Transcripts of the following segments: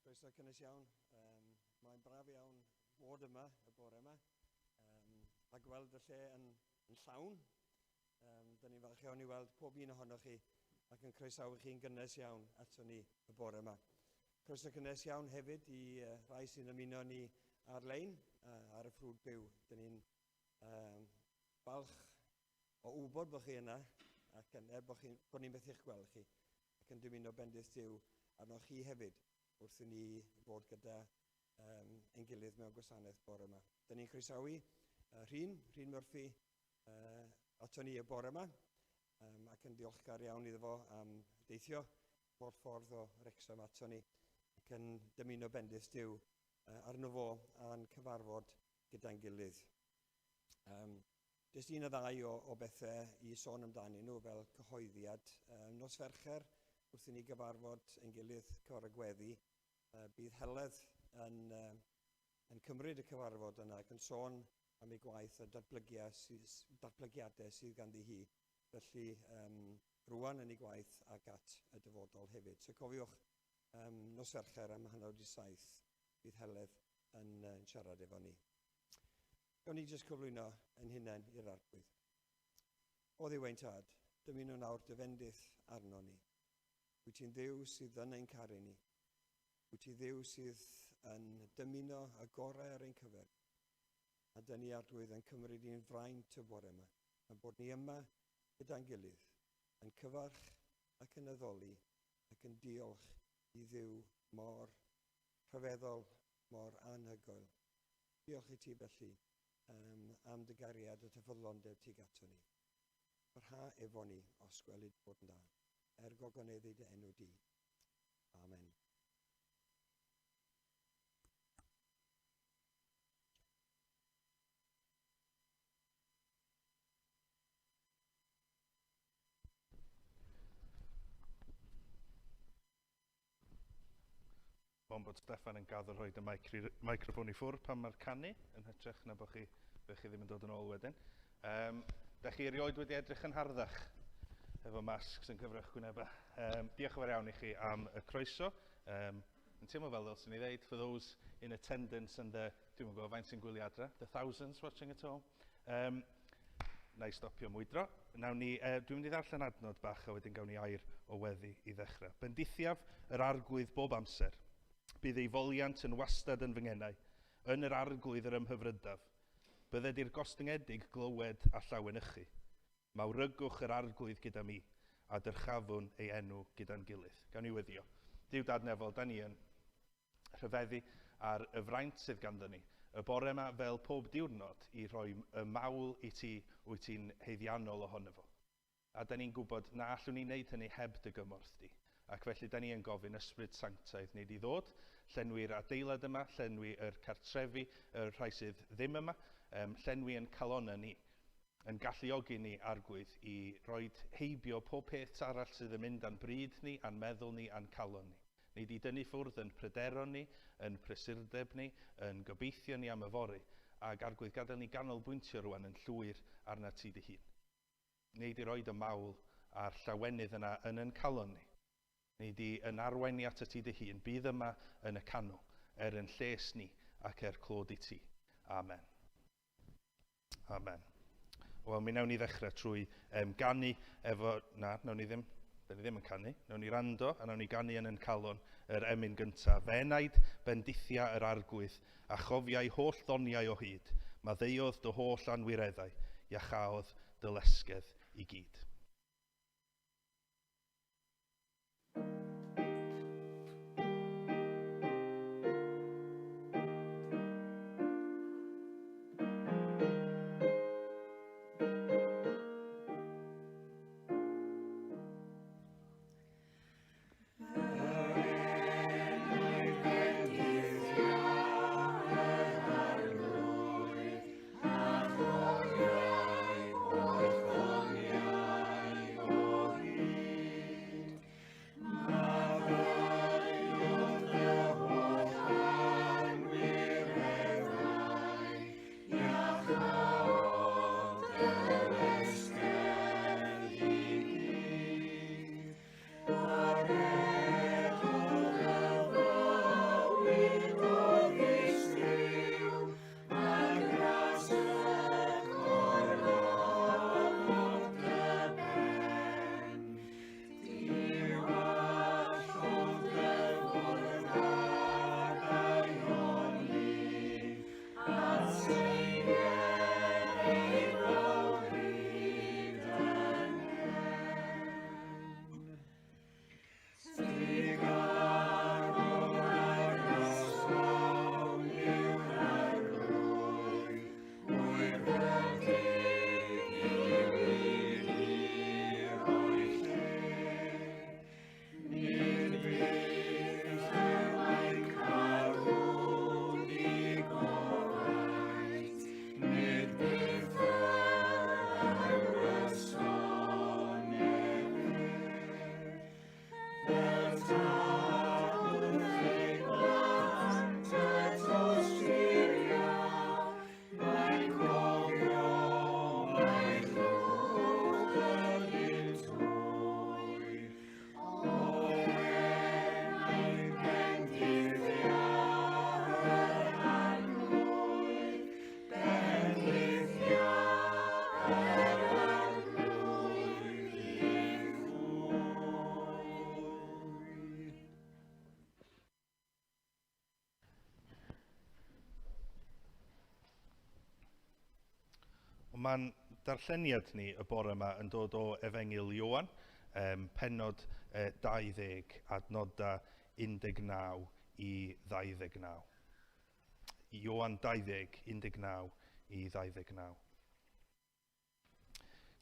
Croeso cynnes iawn. Um, mae'n braf iawn bod yma y bore yma um, a gweld y lle yn, yn llawn. Um, Dyna ni'n falch iawn i weld pob un ohonoch chi ac yn croesawu chi'n gynnes iawn ato ni y bore yma. Croeso cynnes iawn hefyd i uh, rai sy'n ymuno ni ar-lein uh, ar y ffrwd byw. Dyna ni'n um, falch o wybod bod chi yna ac yn, er bod, chi, bod ni'n methu'ch gweld chi ac yn dymuno bendith Duw arnoch chi hefyd wrth i ni fod gyda um, ein gilydd mewn gwasanaeth bore yma. Dyna ni'n croesawu uh, Rhun, Rhun Murphy, uh, ato ni y bore yma um, ac yn diolchgar iawn iddo fo am deithio holl ffordd o Wrexham ato ni ac yn dymuno bendith Duw uh, arno fo a'n cyfarfod gyda'n gilydd. Um, Jyst un o ddau o, o bethau i sôn amdanyn nhw fel cyhoeddiad. Um, nos Fercher, wrth i ni gyfarfod ein gilydd cyfarfod gweddi, uh, bydd Heledd yn, uh, yn cymryd y cyfarfod yna ac yn sôn am ei gwaith a datblygiadau sydd ganddi hi. Felly, um, rwan yn ei gwaith ac at y dyfodol hefyd. So cofiwch, um, nos Fercher am 7:30 bydd Heledd yn, uh, yn siarad efo ni. Gawn ni jyst cyflwyno ein hunain i'r Arglwydd. O Dduw ein Tad, dymunwn nawr dy fendith arno ni. Wyt ti'n Dduw sydd yn ein caru ni. Wyt ti Dduw sydd yn dymuno y gorau ar ein cyfer. A dyn ni, Arglwydd, yn cymryd i'n fraint y bore yma, yn bod ni yma gyda'n gilydd, yn cyfarch ac yn addoli ac yn diolch i Dduw mor rhyfeddol, mor anhygoel. Diolch i ti felly um, am dy gariad a dy ffyddlondeb tuag ato ni. Parha efo ni, os gwelid bod yn dda, er gogoneddu dy enw di. Amen. Bon bod Steffan yn gaddo rhoi y microffon i ffwrdd pan mae'r canu, yn hytrach na bod chi, fe chi ddim yn dod yn ôl wedyn. Um, da chi erioed wedi edrych yn harddach efo masks yn cyfrach gwynebau. Um, diolch yn fawr iawn i chi am y croeso. Um, yn teimlo fel ddylswn i ddeud, for those in attendance and the, dwi'n gwybod faint sy'n gwylio adra, the thousands watching at home. Um, na i stopio mwydro. Nawn ni, uh, dwi'n mynd i ddarllen adnod bach a wedyn gawn ni air o weddi i ddechrau. Bendithiaf yr arglwydd bob amser. Bydd ei foliant yn wastad yn fy ngenau. Yn yr arglwydd yr ymhyfrydaf. Bydded i'r gostyngedig glywed a llawenychu. Mawrygwch yr arglwydd gyda mi, a dyrchafwn ei enw gyda'n gilydd. Gawn ni weddio. Duw Dad Nefol, da ni yn rhyfeddu ar y fraint sydd ganddo ni. Y bore yma, fel pob diwrnod, i rhoi y mawl i ti wyt ti'n haeddiannol ohono fo. A da ni'n gwybod na allwn ni wneud hynny heb dy gymorth di. Ac felly da ni yn gofyn ysbryd sanctaidd neu di ddod, llenwi'r adeilad yma, llenwi yr cartrefi, y rhai sydd ddim yma, um, llenwi yn calonnau ni, yn galluogi ni, Arglwydd, i roed heibio pob peth arall sydd yn mynd â'n bryd ni, a'n meddwl ni, a'n calon ni. Nei di dynnu ffwrdd yn pryderon ni, yn prysurdeb ni, yn gobeithio ni am yfory, ac Arglwydd gadael ni ganolbwyntio rwan yn llwyr arnat ti dy hun. Nei di roed y mawl a'r llawenydd yna yn yn calon ni. Nei di yn arwain ni atat ti dy hun, bydd yma yn y canol, er yn lles ni ac er clod i ti. Amen. Amen. Wel, mi wnawn ni ddechrau trwy um, ganu efo... Na, wnawn ni ddim. Da ni ddim yn canu. Wnawn ni rando a wnawn ni ganu yn yn calon yr emyn gyntaf. Fe enaid bendithia yr arglwydd a chofiai holl ddoniau o hyd. Maddeuodd dy holl anwireddau, iachaodd dy lesgedd i gyd. Ond mae'n darlleniad ni y bore yma yn dod o Efengyl Ioan, pennod 20, adnodau 19 i 29. Ioan 20, 19 i 29.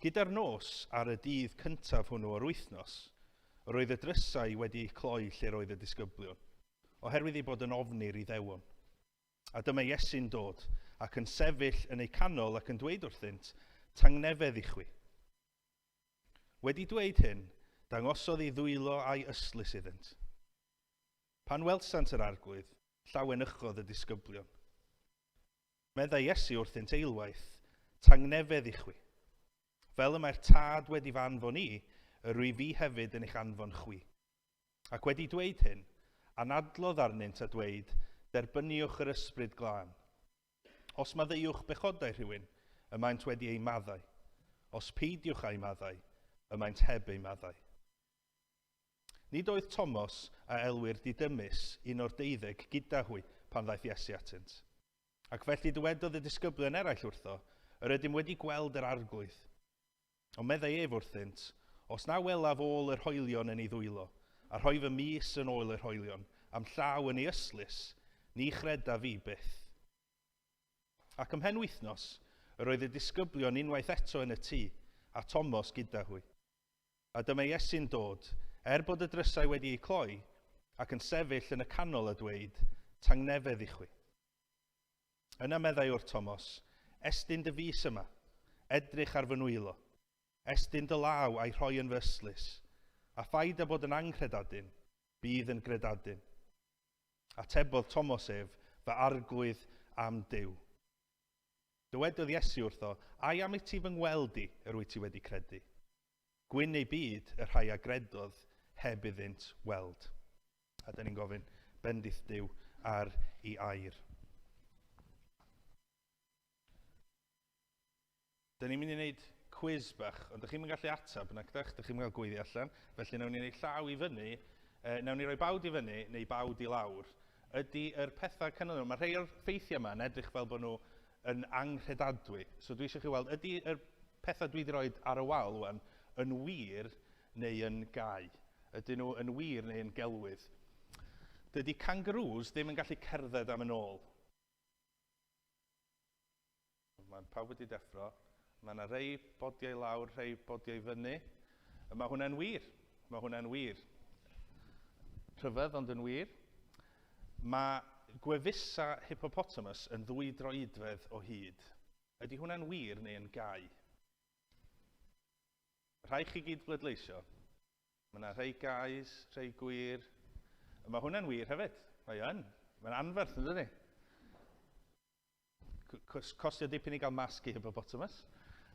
Gyda'r nos ar y dydd cyntaf hwnnw o'r wythnos, yr oedd y drysau wedi eu cloi lle'r oedd y disgyblion, oherwydd eu bod yn ofni'r Iddewon. A dyma Iesu'n dod, ac yn sefyll yn eu canol ac yn dweud wrthynt, Tangnefedd i chwi. Wedi dweud hyn, dangosodd ei ddwylo a'i ystlys iddynt. Pan welsant yr Arglwydd, llawenychodd y disgyblion. Meddai Iesu wrthynt eilwaith, Tangnefedd i chwi. Fel y mae'r Tad wedi fy anfon i, yr wyf fi hefyd yn eich anfon chwi. Ac wedi dweud hyn, anadlodd arnynt a dweud, Derbyniwch yr Ysbryd Glân. Os maddeuwch bechodau rhywun, y maent wedi eu maddau. Os peidiwch â'u maddau, y maent heb eu maddau. Nid oedd Tomos, a elwir Didymus, un o'r deuddeg, gyda hwy pan ddaeth Iesu atynt. Ac felly dywedodd y disgyblion eraill wrtho, Yr ydym wedi gweld yr Arglwydd. Ond meddai ef wrthynt, Os na welaf ôl yr hoelion yn ei ddwylo, a rhoi fy mys yn ôl yr hoelion, a'm llaw yn ei ystlys, ni chredaf fi byth. Ac ymhen wythnos, yr oedd y disgyblion unwaith eto yn y tŷ, a Tomos gyda hwy. A dyma Iesu'n dod, er bod y drysau wedi eu cloi, ac yn sefyll yn y canol a dweud, Tangnefedd i chwi. Yna meddai wrth Tomos, Estyn dy fys yma, edrych ar fy nwylo. Estyn dy law a'i rhoi yn fy ystlys, a phaid â bod yn anghredadun, bydd yn gredadun. Atebodd Tomos ef, Fy Arglwydd a'm Duw. Dywedodd Iesu wrtho, Ai am iti fy ngweld i yr wyt ti wedi credu? Gwyn eu byd y rhai a gredodd heb iddynt weld. A dyn ni'n gofyn bendith Duw ar ei air. Dyn ni'n mynd i wneud cwiz bach, ond dych chi'n mynd gallu ateb, nac dych, dych chi'n cael gweiddi allan. Felly nawn ni wneud llaw i fyny, nawn ni roi bawd i fyny neu bawd i lawr. Ydy yr pethau canlynol, mae rhai o'r ffeithiau yma yn edrych fel bod nhw yn anghredadwy. So dwi eisiau chi weld, ydy yr pethau dwi wedi rhoi ar y wal wan yn wir neu yn gau? Ydyn nhw yn wir neu yn gelwydd? Dydy kangaroos ddim yn gallu cerdded am yn ôl. Mae pawb wedi deffro. Mae yna rhai bodiau lawr, rhai bodiau fyny. Mae hwnna'n wir. Mae hwnna'n wir. Rhyfedd, ond yn wir. Mae gwefusa hippopotamus yn 2 droedfedd o hyd. Ydy hwnna'n wir neu yn gau? Rhaid chi gyd bleidleisio. Mae yna rhai gays, rhai gwir. Mae hwnna'n wir hefyd. Mae yn. Mae'n anferth, yn dydi? Costio dipyn i gael masg i hippopotamus.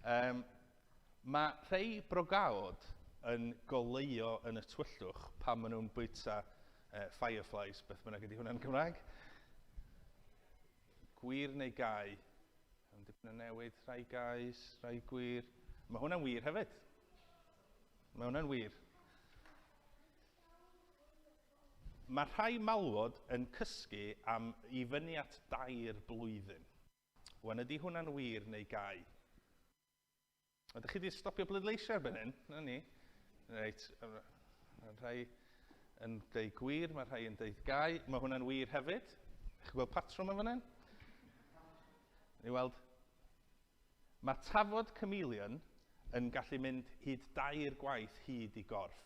Mae rhai brogaod yn goleuo yn y tywyllwch pan maen nhw'n bwyta fireflies, beth bynnag ydy hwnna'n Cymraeg. Gwir neu gau? Mae'n dipyn o newid, rhai gays, rhai gwir. Mae hwnna'n wir hefyd. Mae hwnna'n wir. Mae rhai malwod yn cysgu am i fyny at 3 blwyddyn. Wan, ydy hwnna'n wir neu gau? Ydych chi wedi stopio bleidleisio erbyn hyn? Na ni. Reit, mae rhai yn dweud gwir, mae rhai yn dweud gau. Mae hwnna'n wir hefyd. Chi'n gweld patrwm yn fan hyn? Ni weld. Mae tafod chameleon yn gallu mynd hyd 2 gwaith hyd i gorff.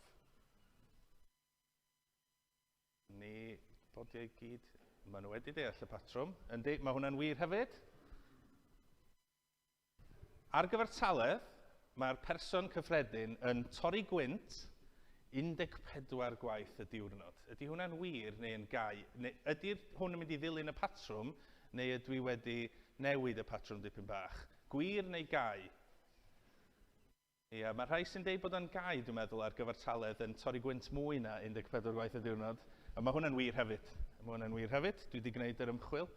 Ni bodiau gyd. Maen nhw wedi deall y patrwm. Yndi, mae hwnna'n wir hefyd. Ar gyfartaledd, mae'r person cyffredin yn torri gwynt 14 gwaith y diwrnod. Ydy hwnna'n wir neu yn gau? Neu ydy'r hwn yn mynd i ddilyn y patrwm, neu ydw i wedi newid y patrwm dipyn bach? Gwir neu gau? Ia, mae rhai sy'n deud bod o'n gau, dwi'n meddwl, ar gyfartaledd yn torri gwynt mwy na 14 gwaith y diwrnod. A mae hwnna'n wir hefyd. Mae hwnna'n wir hefyd. Dwi wedi gwneud yr ymchwil.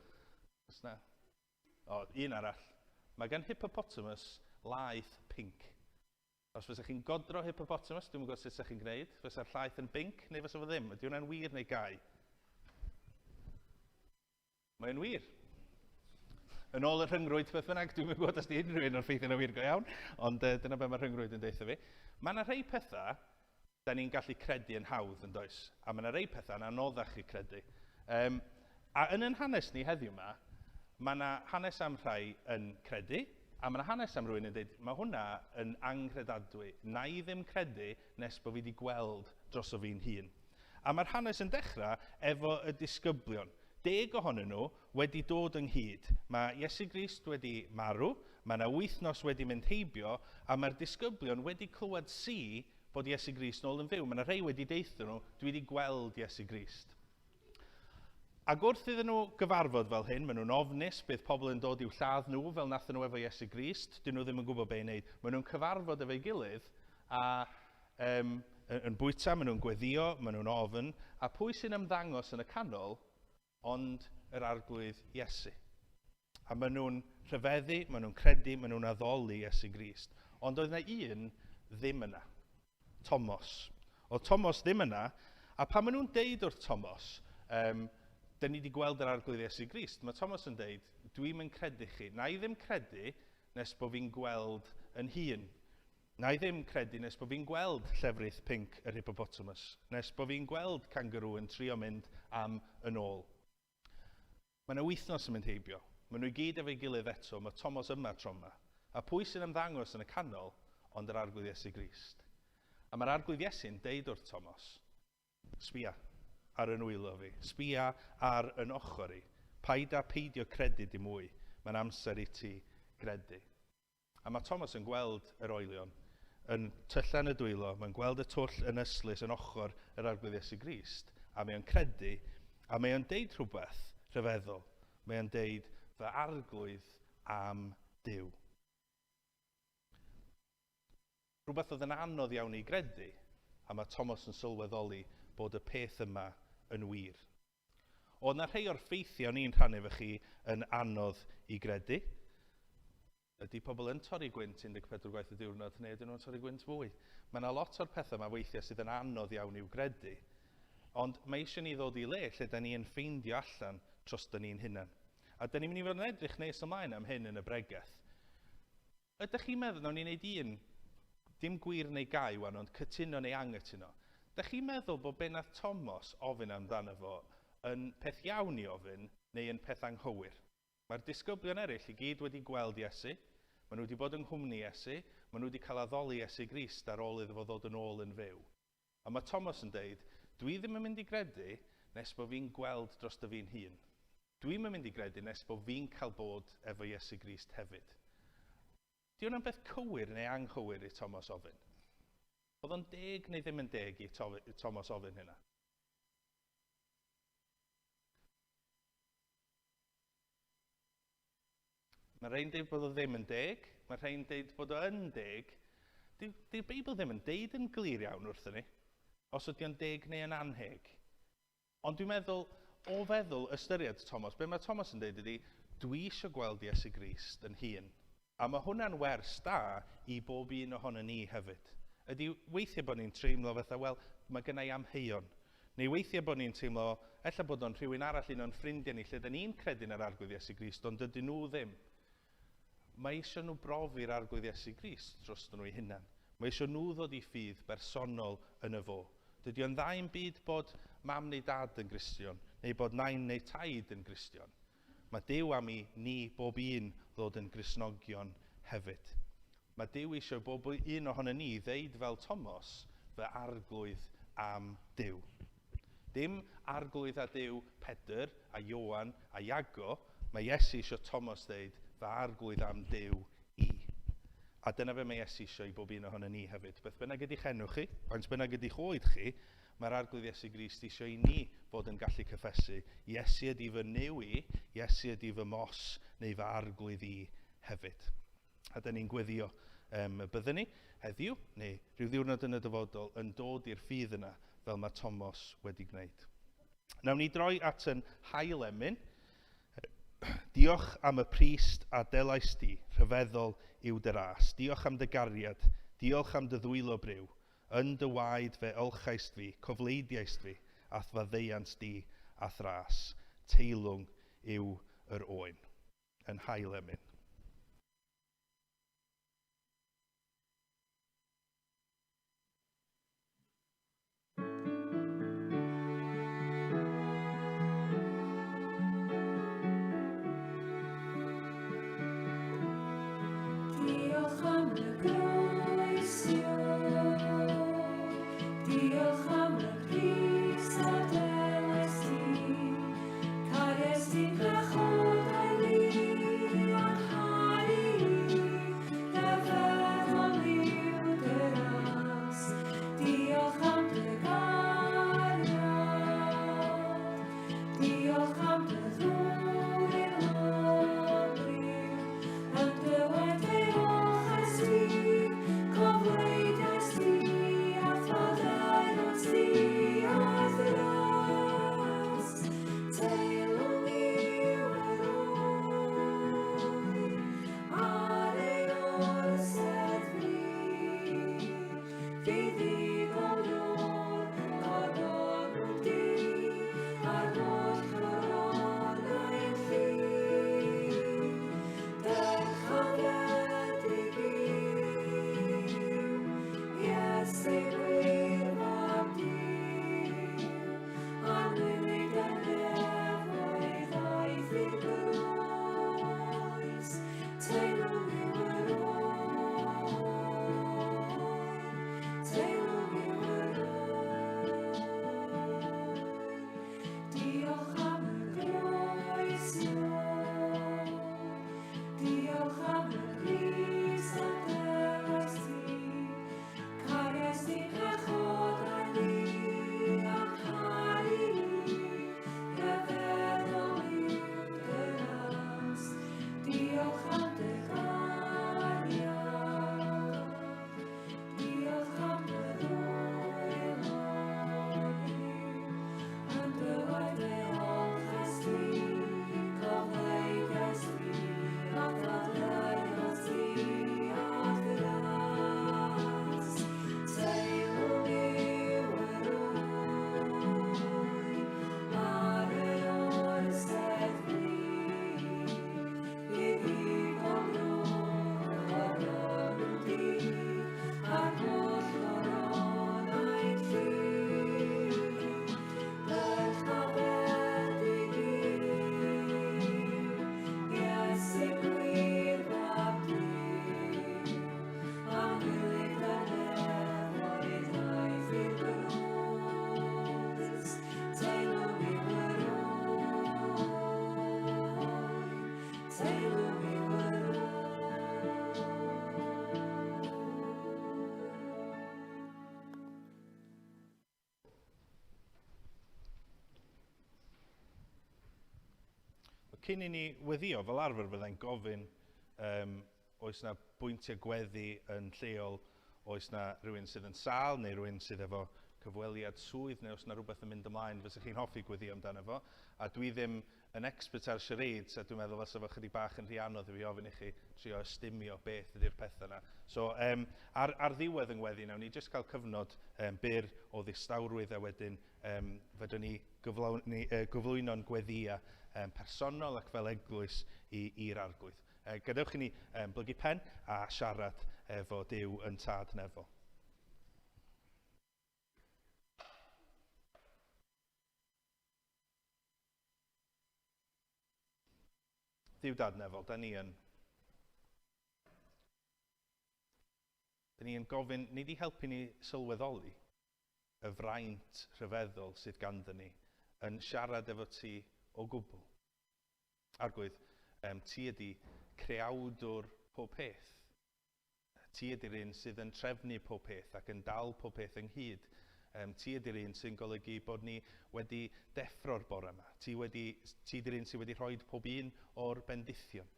Os na. O, un arall. Mae gan hippopotamus laeth pinc. Os fysa chi'n godro hippopotamus, dwi'm yn gwybod sut 'sa chi'n gwneud, fysa'r llaeth yn binc neu fysa fo ddim? Ydy hwnna'n wir neu gau? Mae'n wir. Yn ôl y rhyngrwyd, beth bynnag, dwi'n yn gwybod os di unrhyw un o'r ffeithiau yna wir go iawn, ond dyna be mae'r rhyngrwyd yn deutha fi. Mae yna rhai pethau da ni'n gallu credu yn hawdd, yn does? A mae yna rhai pethau yn anoddach i credu. Um, a yn yn hanes ni heddiw yma, mae yna hanes am rhai yn credu, a mae yna hanes am rhywun yn dweud, mae hwnna yn anghredadwy. Na i ddim credu nes bod fi wedi gweld droso fi'n hun. A mae'r hanes yn dechrau efo y disgyblion. 10 ohonyn nhw wedi dod ynghyd. Mae Iesu Grist wedi marw, mae yna wythnos wedi mynd heibio, a mae'r disgyblion wedi clywed si bod Iesu Grist nôl yn fyw. Mae yna rhai wedi deutho nhw, dwi wedi gweld Iesu Grist. Ac wrth iddyn nhw gyfarfod fel hyn, maen nhw'n ofnus bydd pobl yn dod i'w lladd nhw fel nathon nhw efo Iesu Grist. Dyn nhw ddim yn gwybod be i wneud. Maen nhw'n cyfarfod efo'i gilydd a um, yn bwyta, maen nhw'n gweddio, maen nhw'n ofn, a pwy sy'n ymddangos yn y canol ond yr Arglwydd Iesu. A maen nhw'n rhyfeddu, maen nhw'n credu, maen nhw'n addoli Iesu Grist. Ond oedd yna un ddim yna, Tomos. Oedd Tomos ddim yna, a pan maen nhw'n deud wrth Tomos, um, dyn ni wedi gweld yr Arglwydd Iesu Grist, mae Tomos yn deud, dwi'n yn credu chi. Na i ddim credu nes bod fi'n gweld yn hun. Na i ddim credu nes bod fi'n gweld llefrith pinc yr hippopotamus, nes bod fi'n gweld kangaroo yn trio mynd am yn ôl. Mae yna wythnos yn mynd heibio. Maen nhw i gyd efo'i gilydd eto, mae Tomos yma tro yma. A pwy sy'n ymddangos yn y canol ond yr Arglwydd Iesu Grist? A mae'r Arglwydd Iesu'n deud wrth Tomos, sbia ar yn wylo fi, sbia ar yn ochr i, paid â peidio credu dim mwy, mae'n amser i ti gredu. A mae Thomas yn gweld yr oelion yn tyllan y dwylo, mae'n gweld y twll yn ystlys yn ochr yr Arglwydd Iesu Grist, a mae o'n credu, a mae o'n deud rhywbeth rhyfeddol. Mae o'n deud, fy arglwydd am Duw. Rhywbeth oedd yn anodd iawn i gredu, a mae Thomas yn sylweddoli bod y peth yma yn wir. Oedd na rhai o'r ffeithiau o'n i'n rhannu efo chi yn anodd i gredu. Ydy pobl yn torri gwynt 14 gwaith y diwrnod neu ydyn nhw'n torri gwynt fwy? Mae yna lot o'r pethau yma weithiau sydd yn anodd iawn i'w gredu. Ond mae eisiau ni ddod i le lle da ni yn ffeindio allan dros da ni'n hunan. A da ni'n mynd i fod yn edrych nes ymlaen am hyn yn y bregeth. Ydych chi'n meddwl, nawn ni wneud un, dim gwir neu gau wan, ond cytuno neu anghytuno. Ydych chi'n meddwl bod be nath Tomos ofyn amdano fo yn peth iawn i ofyn neu yn peth anghywir? Mae'r disgyblion eraill i gyd wedi gweld Iesu, maen nhw wedi bod yng nghwmni Iesu, maen nhw wedi cael addoli Iesu Grist ar ôl iddo fo ddod yn ôl yn fyw. A mae Tomos yn deud, dwi ddim yn mynd i gredu nes bod fi'n gweld dros dy fi'n hun. Dwi'm yn mynd i gredu nes bod fi'n cael bod efo Iesu Grist hefyd. Di hwnna'n beth cywir neu anghywir i Tomos ofyn? Oedd o'n deg neu ddim yn deg i Tomos ofyn hynna? Mae rhai'n deud bod o ddim yn deg, mae rhai'n deud bod o yn deg. Di'r Beibl ddim yn deud yn glir iawn wrthyn ni, os ydy o'n deg neu yn anheg. Ond dwi'n meddwl, o feddwl ystyried Thomas, be mae Thomas yn deud ydy, dwi eisiau gweld Iesu Grist yn hun. A mae hwnna'n wers da i bob un ohono ni hefyd. Ydy weithiau bod ni'n teimlo fatha, wel, mae gynna i amheuon. Neu weithiau bod ni'n teimlo, ella bod o'n rhywun arall, un o'n ffrindiau ni, lle dyn ni'n credu'n yr Arglwydd Iesu Grist, ond dydyn nhw ddim. Mae eisiau nhw brofi'r Arglwydd Iesu Grist dros nhw eu hunan. Mae eisiau nhw ddod i ffydd bersonol yn y fo. Dydy o'n dda i'm byd bod mam neu dad yn Gristion, neu bod nain neu taid yn Gristion. Mae Duw am i ni bob un ddod yn Gristnogion hefyd. Mae Duw eisiau bob un ohono ni ddeud fel Tomos, fy arglwydd am Duw. Dim arglwydd a Duw Pedr a Ioan a Iago, mae Iesu eisiau Tomos ddeud, fy arglwydd am Duw i. A dyna be mae Iesu eisiau i bob un ohono ni hefyd. Beth bynnag ydych enw chi, faint bynnag ydych oed chi, mae'r Arglwydd Iesu Grist eisiau i ni fod yn gallu cyffesu, Iesu ydy fy Nuw i, Iesu ydy fy mos neu fy arglwydd i hefyd. A dyn ni'n gweddio y byddwn ni heddiw, neu rhyw ddiwrnod yn y dyfodol, yn dod i'r ffydd yna fel mae Tomos wedi gwneud. Nawn ni droi at yn hail emyn. Diolch am y prist a delais di, rhyfeddol yw dy ras. Diolch am dy gariad, diolch am dy ddwylo briw. Yn dy waed fe olchaist fi, cofleidiaist fi, a'th faddeuant di a'th ras. Teilwng yw yr oen. yn hail emyn. Diolch am y groeso, diolch am y pris a delais ti, cariais ti'n pechodau li a'n haru i, ryfeddol yw dy ras. Diolch am dy gariad, diolch am dy ddŵr i'r longryw, yn dy waed fe olchais ti, cofleidiais ti, a faddeuant ti a'th ras. Teilwng yw yr oen, ar ei orsedd fri, fuddugol o'r coronwm du, a'r holl coronau'n llu. Dyrchafedig yw Iesu gwir Fab Duw, anwylyd y nefoedd aeth i'r groes, teilwng yw yr oen, teilwng yw yr oen. Diolch am y groeso, diolch am y pris a delais ti, cariais ti pechodau li a'n caru i, ryfeddol yw dy ras. Diolch am dy gariad, diolch am dy ddwylo i, yn dy waed fe olchais ti, cofleidiais ti, a faddeuant ti a'th ras. Teilwng yw yr oen, ar yr orsedd fri, fuddugol drw'r coronwm du, a'r holl goronau'n llu. Dyrchafedig yw Iesu gwir Fab Duw, anwylyd y nefoedd aeth i'r groes, teilwng yw yr oen, teilwng yw yr oen. Cyn i ni weddio, fel arfer fyddai'n gofyn, oes na bwyntiau gweddi yn lleol, oes na rhywun sydd yn sâl neu rhywun sydd efo cyfweliad swydd, neu oes na rhywbeth yn mynd ymlaen fysa chi'n hoffi gweddio amdano fo. A dwi ddim yn expert ar charades, a dwi'n meddwl fysa fo chydig bach yn rhy anodd i fi ofyn i chi trio ystumio beth ydy'r pethau yna. So ar ddiwedd yng ngweddi, nawn ni jyst cael cyfnod byr o ddistawrwydd, a wedyn fedrwn ni gyflwyno'n gweddia personol ac fel eglwys i'r Arglwydd. Gadewch i ni blygu pen a siarad efo Duw yn Tad nefol. Dduw Dad nefol, da ni yn gofyn, nid i helpu ni sylweddoli y fraint rhyfeddol sydd ganddyn ni yn siarad efo ti o gwbl. Arglwydd, ti ydi creawdwr pob peth. Ti ydi'r un sydd yn trefnu pob peth ac yn dal pob peth ynghyd. Ti ydi'r un sy'n golygu bod ni wedi deffro'r bore yma. Ti ydi'r un sydd wedi rhoi pob un o'r bendithion.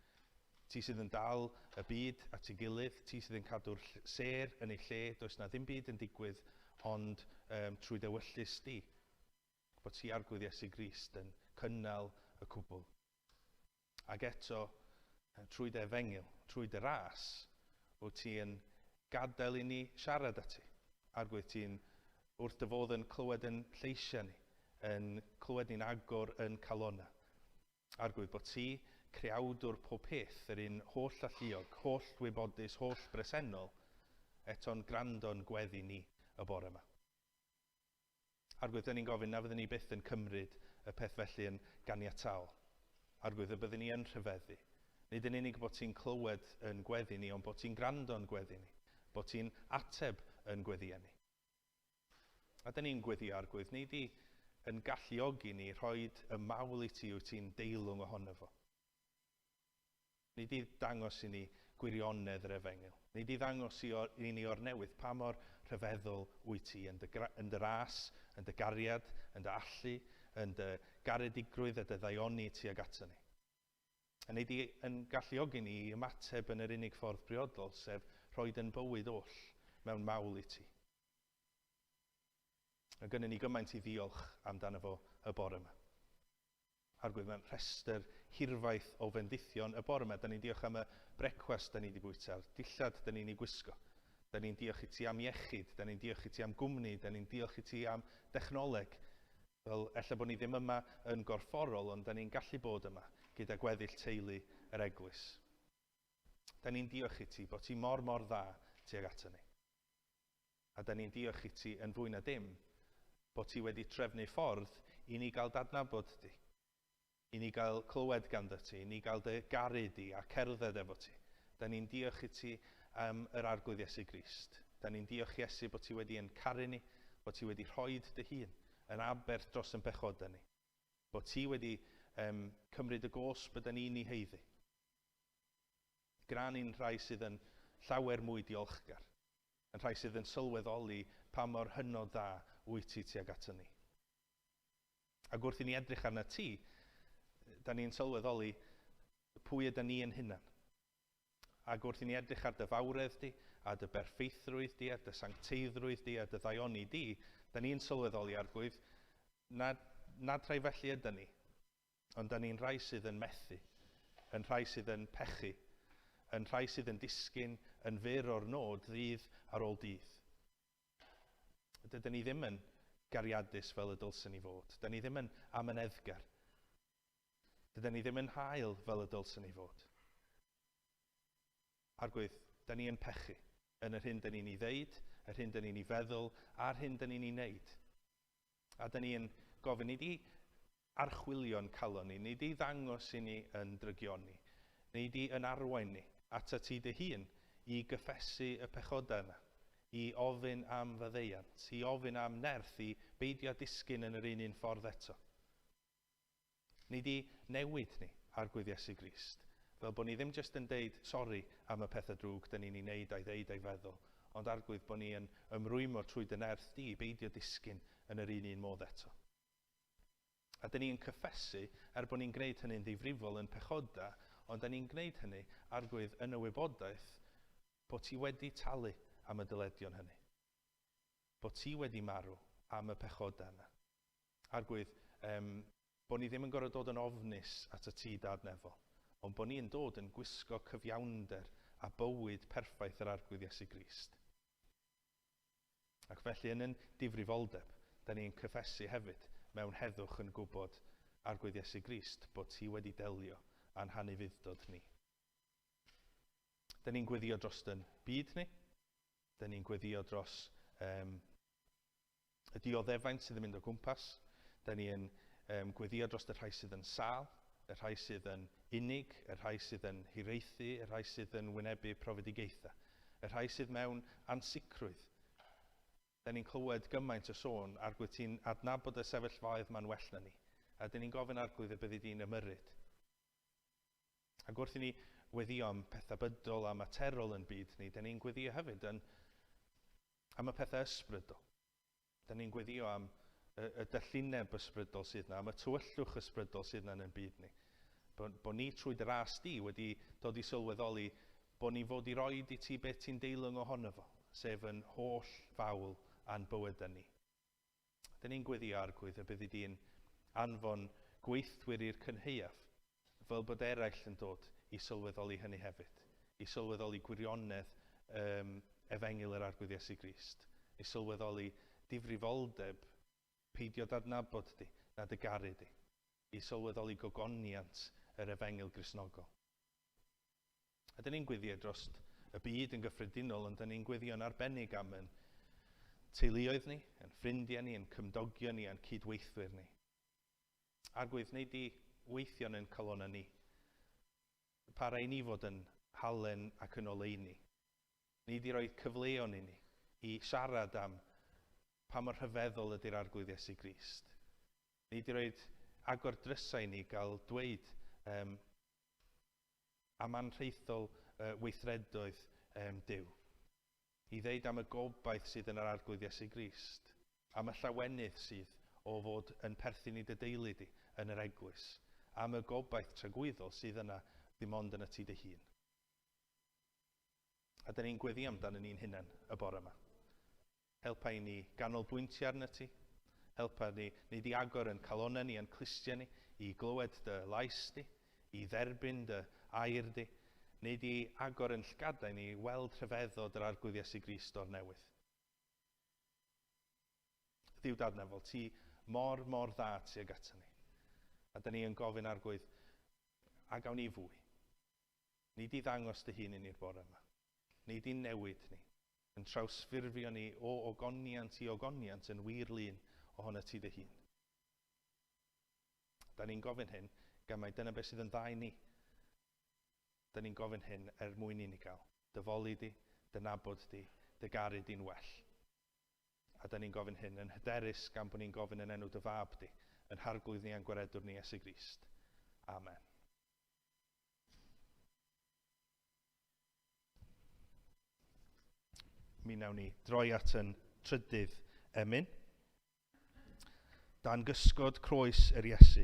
Ti sydd yn dal y byd at ei gilydd, ti sydd yn cadw'r sêr yn ei lle, does na ddim byd yn digwydd ond trwy dewyllys di. Bod ti Arglwydd Iesu Grist yn cynnal y cwbl. Ac eto, trwy dy efengyl, trwy dy ras, wyt ti yn gadael i ni siarad â ti. Arglwydd, ti'n wrth dy fodd yn clywed yn lleisiau ni, yn clywed ni'n agor yn calona. Arglwydd, bod ti creawdwr pob peth, yr un holl alluog, holl wybodus, holl bresennol, eto'n gwrando'n gweddi ni y bore yma. Arglwydd, da ni'n gofyn na fyddwn ni byth yn cymryd y peth felly yn ganiataol. Arglwydd, y byddwn ni yn rhyfeddu. Nid yn unig bod ti'n clywed yn gweddi ni, ond bod ti'n gwrando yn gweddi ni. Bod ti'n ateb yn gweddi ni. A da ni'n gweddio, Arglwydd, nei di yn galluogi ni rhoi y mawl i ti wyt ti'n deilwng ohono fo. Nei di dangos i ni gwirionedd yr efengyl. Nei di ddangos i ni o'r newydd pa mor rhyfeddol wyt ti yn dy ras, yn dy gariad, yn dy allu, yn dy garedigrwydd a dy ddaioni tuag ato ni. A nei di yn galluogi ni i ymateb yn yr unig ffordd briodol, sef rhoi yn bywyd oll mewn mawl i ti. A gynnon ni gymaint i ddiolch amdano fo y bore yma. Arglwydd, mae'n rhestr hirfaith o fendithion y bore yma. Da ni'n diolch am y brecwast da ni wedi bwyta, a'r dillad da ni'n ei gwisgo. Da ni'n diolch i ti am iechyd, da ni'n diolch i ti am gwmni, da ni'n diolch i ti am dechnoleg. Fel, ella bod ni ddim yma yn gorfforol, ond da ni'n gallu bod yma gyda gweddill teulu yr eglwys. Da ni'n diolch i ti bod ti mor mor dda tuag ato ni. A da ni'n diolch i ti yn fwy na dim bod ti wedi trefnu ffordd i ni gael dadnabod di. I ni gael clywed ganddo ti, i ni gael dy garu di a cerdded efo ti. Da ni'n diolch i ti am yr Arglwydd Iesu Grist. Da ni'n diolch Iesu bod ti wedi yn caru ni, bod ti wedi rhoi dy hun yn aberth dros yn pechodau ni. Bod ti wedi cymryd y gosb ydan ni'n ei haeddu. Gwna ni'n rhai sydd yn llawer mwy diolchgar, yn rhai sydd yn sylweddoli pa mor hynod dda wyt ti tuag ato ni. Ac wrth i ni edrych arna ti, da ni'n sylweddoli pwy ydy ni yn hunan. Ac wrth i ni edrych ar dy fawredd di, a dy berffeithrwydd di, a dy sancteiddrwydd di, a dy ddaioni di, da ni'n sylweddoli, Arglwydd, nad rhai felly ydy ni, ond da ni'n rhai sydd yn methu, yn rhai sydd yn pechu, yn rhai sydd yn disgyn yn fyr o'r nod ddydd ar ôl dydd. Dydyn ni ddim yn gariadus fel y dylsyn ni fod. Dydyn ni ddim yn amyneddgar. Dydyn ni ddim yn hael fel y dylsyn ni fod. Arglwydd, da ni yn pechu yn yr hyn da ni'n ei ddeud, yr hyn da ni'n ei feddwl, a'r hyn da ni'n ei wneud. A da ni'n gofyn i di archwilio'n calon ni, nei di ddangos i ni yn drygioni, nei di yn arwain ni ata ti dy hun i gyffesu y pechodau yna, i ofyn am faddeuant, i ofyn am nerth, i beidio disgyn yn yr un un ffordd eto. Nei di newid ni, Arglwydd Iesu Grist, fel bod ni ddim jyst yn deud sori am y pethau drwg da ni'n ei wneud a'i ddeud a'i feddwl, ond Arglwydd bod ni yn ymrwymo trwy dy nerth di i beidio disgyn yn yr un un modd eto. A da ni'n cyffesu, er bod ni'n gwneud hynny'n ddifrifol yn pechoda, ond da ni'n gwneud hynny, Arglwydd, yn y wybodaeth bod ti wedi talu am y dyledion hynny. Bod ti wedi marw am y pechoda yna. Arglwydd, bod ni ddim yn gorfod dod yn ofnus at y tŷ Dad nefol, ond bod ni'n dod yn gwisgo cyfiawnder a bywyd perffaith yr Arglwydd Iesu Grist. Ac felly yn yn difrifoldeb, da ni'n cyffesu hefyd mewn heddwch yn gwybod, Arglwydd Iesu Grist, bod ti wedi delio â'n hanufudd-dod ni. Da ni'n gweddio dros yn byd ni, da ni'n gweddio dros y dioddefaint sydd yn mynd o gwmpas, da ni'n gweddio dros y rhai sydd yn sâl, y rhai sydd yn unig, y rhai sydd yn hiraethu, y rhai sydd yn wynebu profedigaethau, y rhai sydd mewn ansicrwydd. Da ni'n clywed gymaint o sôn, Arglwydd, ti'n adnabod y sefyllfaoedd ma'n well na ni, a da ni'n gofyn, Arglwydd, y byddi di'n ymyrryd. Ac wrth i ni weddio am pethau bydol a materol yn byd ni, da ni'n gweddio hefyd am y pethau ysbrydol. Da ni'n gweddio am y dallineb ysbrydol sydd yna, am y tywyllwch ysbrydol sydd yna yn ein byd ni. Bo ni trwy dy ras di wedi dod i sylweddoli bo ni fod i roed i ti beth ti'n deilwng ohono fo, sef yn holl fawl a'n bywydau ni. Da ni'n gweddio, Arglwydd, y byddi di'n anfon gweithwyr i'r cynhaeaf, fel bod eraill yn dod i sylweddoli hynny hefyd, i sylweddoli gwirionedd efengyl yr Arglwydd Iesu Grist, i sylweddoli difrifoldeb peidio dadnabod di, na dy garu di, i sylweddoli gogoniant yr efengyl Gristnogol. A dyn ni'n gweddio dros y byd yn gyffredinol, ond dyn ni'n gweddio'n arbennig am yn teuluoedd ni, yn ffrindiau ni, yn cymdogion ni, a'n cydweithwyr ni. Arglwydd, wnei di weithio yn calonnau ni. Para i ni fod yn halen ac yn oleuni. Wnei di roi cyfleon i ni i siarad am pa mor rhyfeddol ydy'r Arglwydd Iesu Grist. Wnei di roi agor drysau i ni gael dweud am anrhaethol weithredoedd Duw. I ddeud am y gobaith sydd yn yr Arglwydd Iesu Grist, am y llawenydd sydd o fod yn perthyn i dy deulu di yn yr eglwys, am y gobaith tragwyddol sydd yna ddim ond yn y ti dy hun. A dyn ni'n gweddi amdano ni'n hunain y bore yma. Helpa i ni ganolbwyntio arno ti. Helpa ni, wnei di agor yn calonnau ni, yn clustiau ni, i glywed dy lais di, i dderbyn dy air di. Wnei di agor yn llgadau ni i weld rhyfeddod yr Arglwydd Iesu Grist o'r newydd. Dduw Dad nefol, ti mor, mor dda tuag ato ni. A dyn ni yn gofyn, Arglwydd, a gawn ni fwy. Wnei di ddangos dy hun i ni'r bore yma. Wnei di newid ni, yn trawsffurfio ni o ogoniant i ogoniant yn wir lun ohono ti dy hun. Da ni'n gofyn hyn, gan mai dyna beth sydd yn dda i ni. Da ni'n gofyn hyn er mwyn i ni gael dy foli di, dy nabod di, dy garu di'n well. A da ni'n gofyn hyn yn hyderus gan bod ni'n gofyn yn enw dy fab di, yn Harglwydd ni a'n gwaredwr ni Iesu Grist. Amen. Mi wnawn ni droi at yn trydydd emyn. Dan gysgod croes yr Iesu,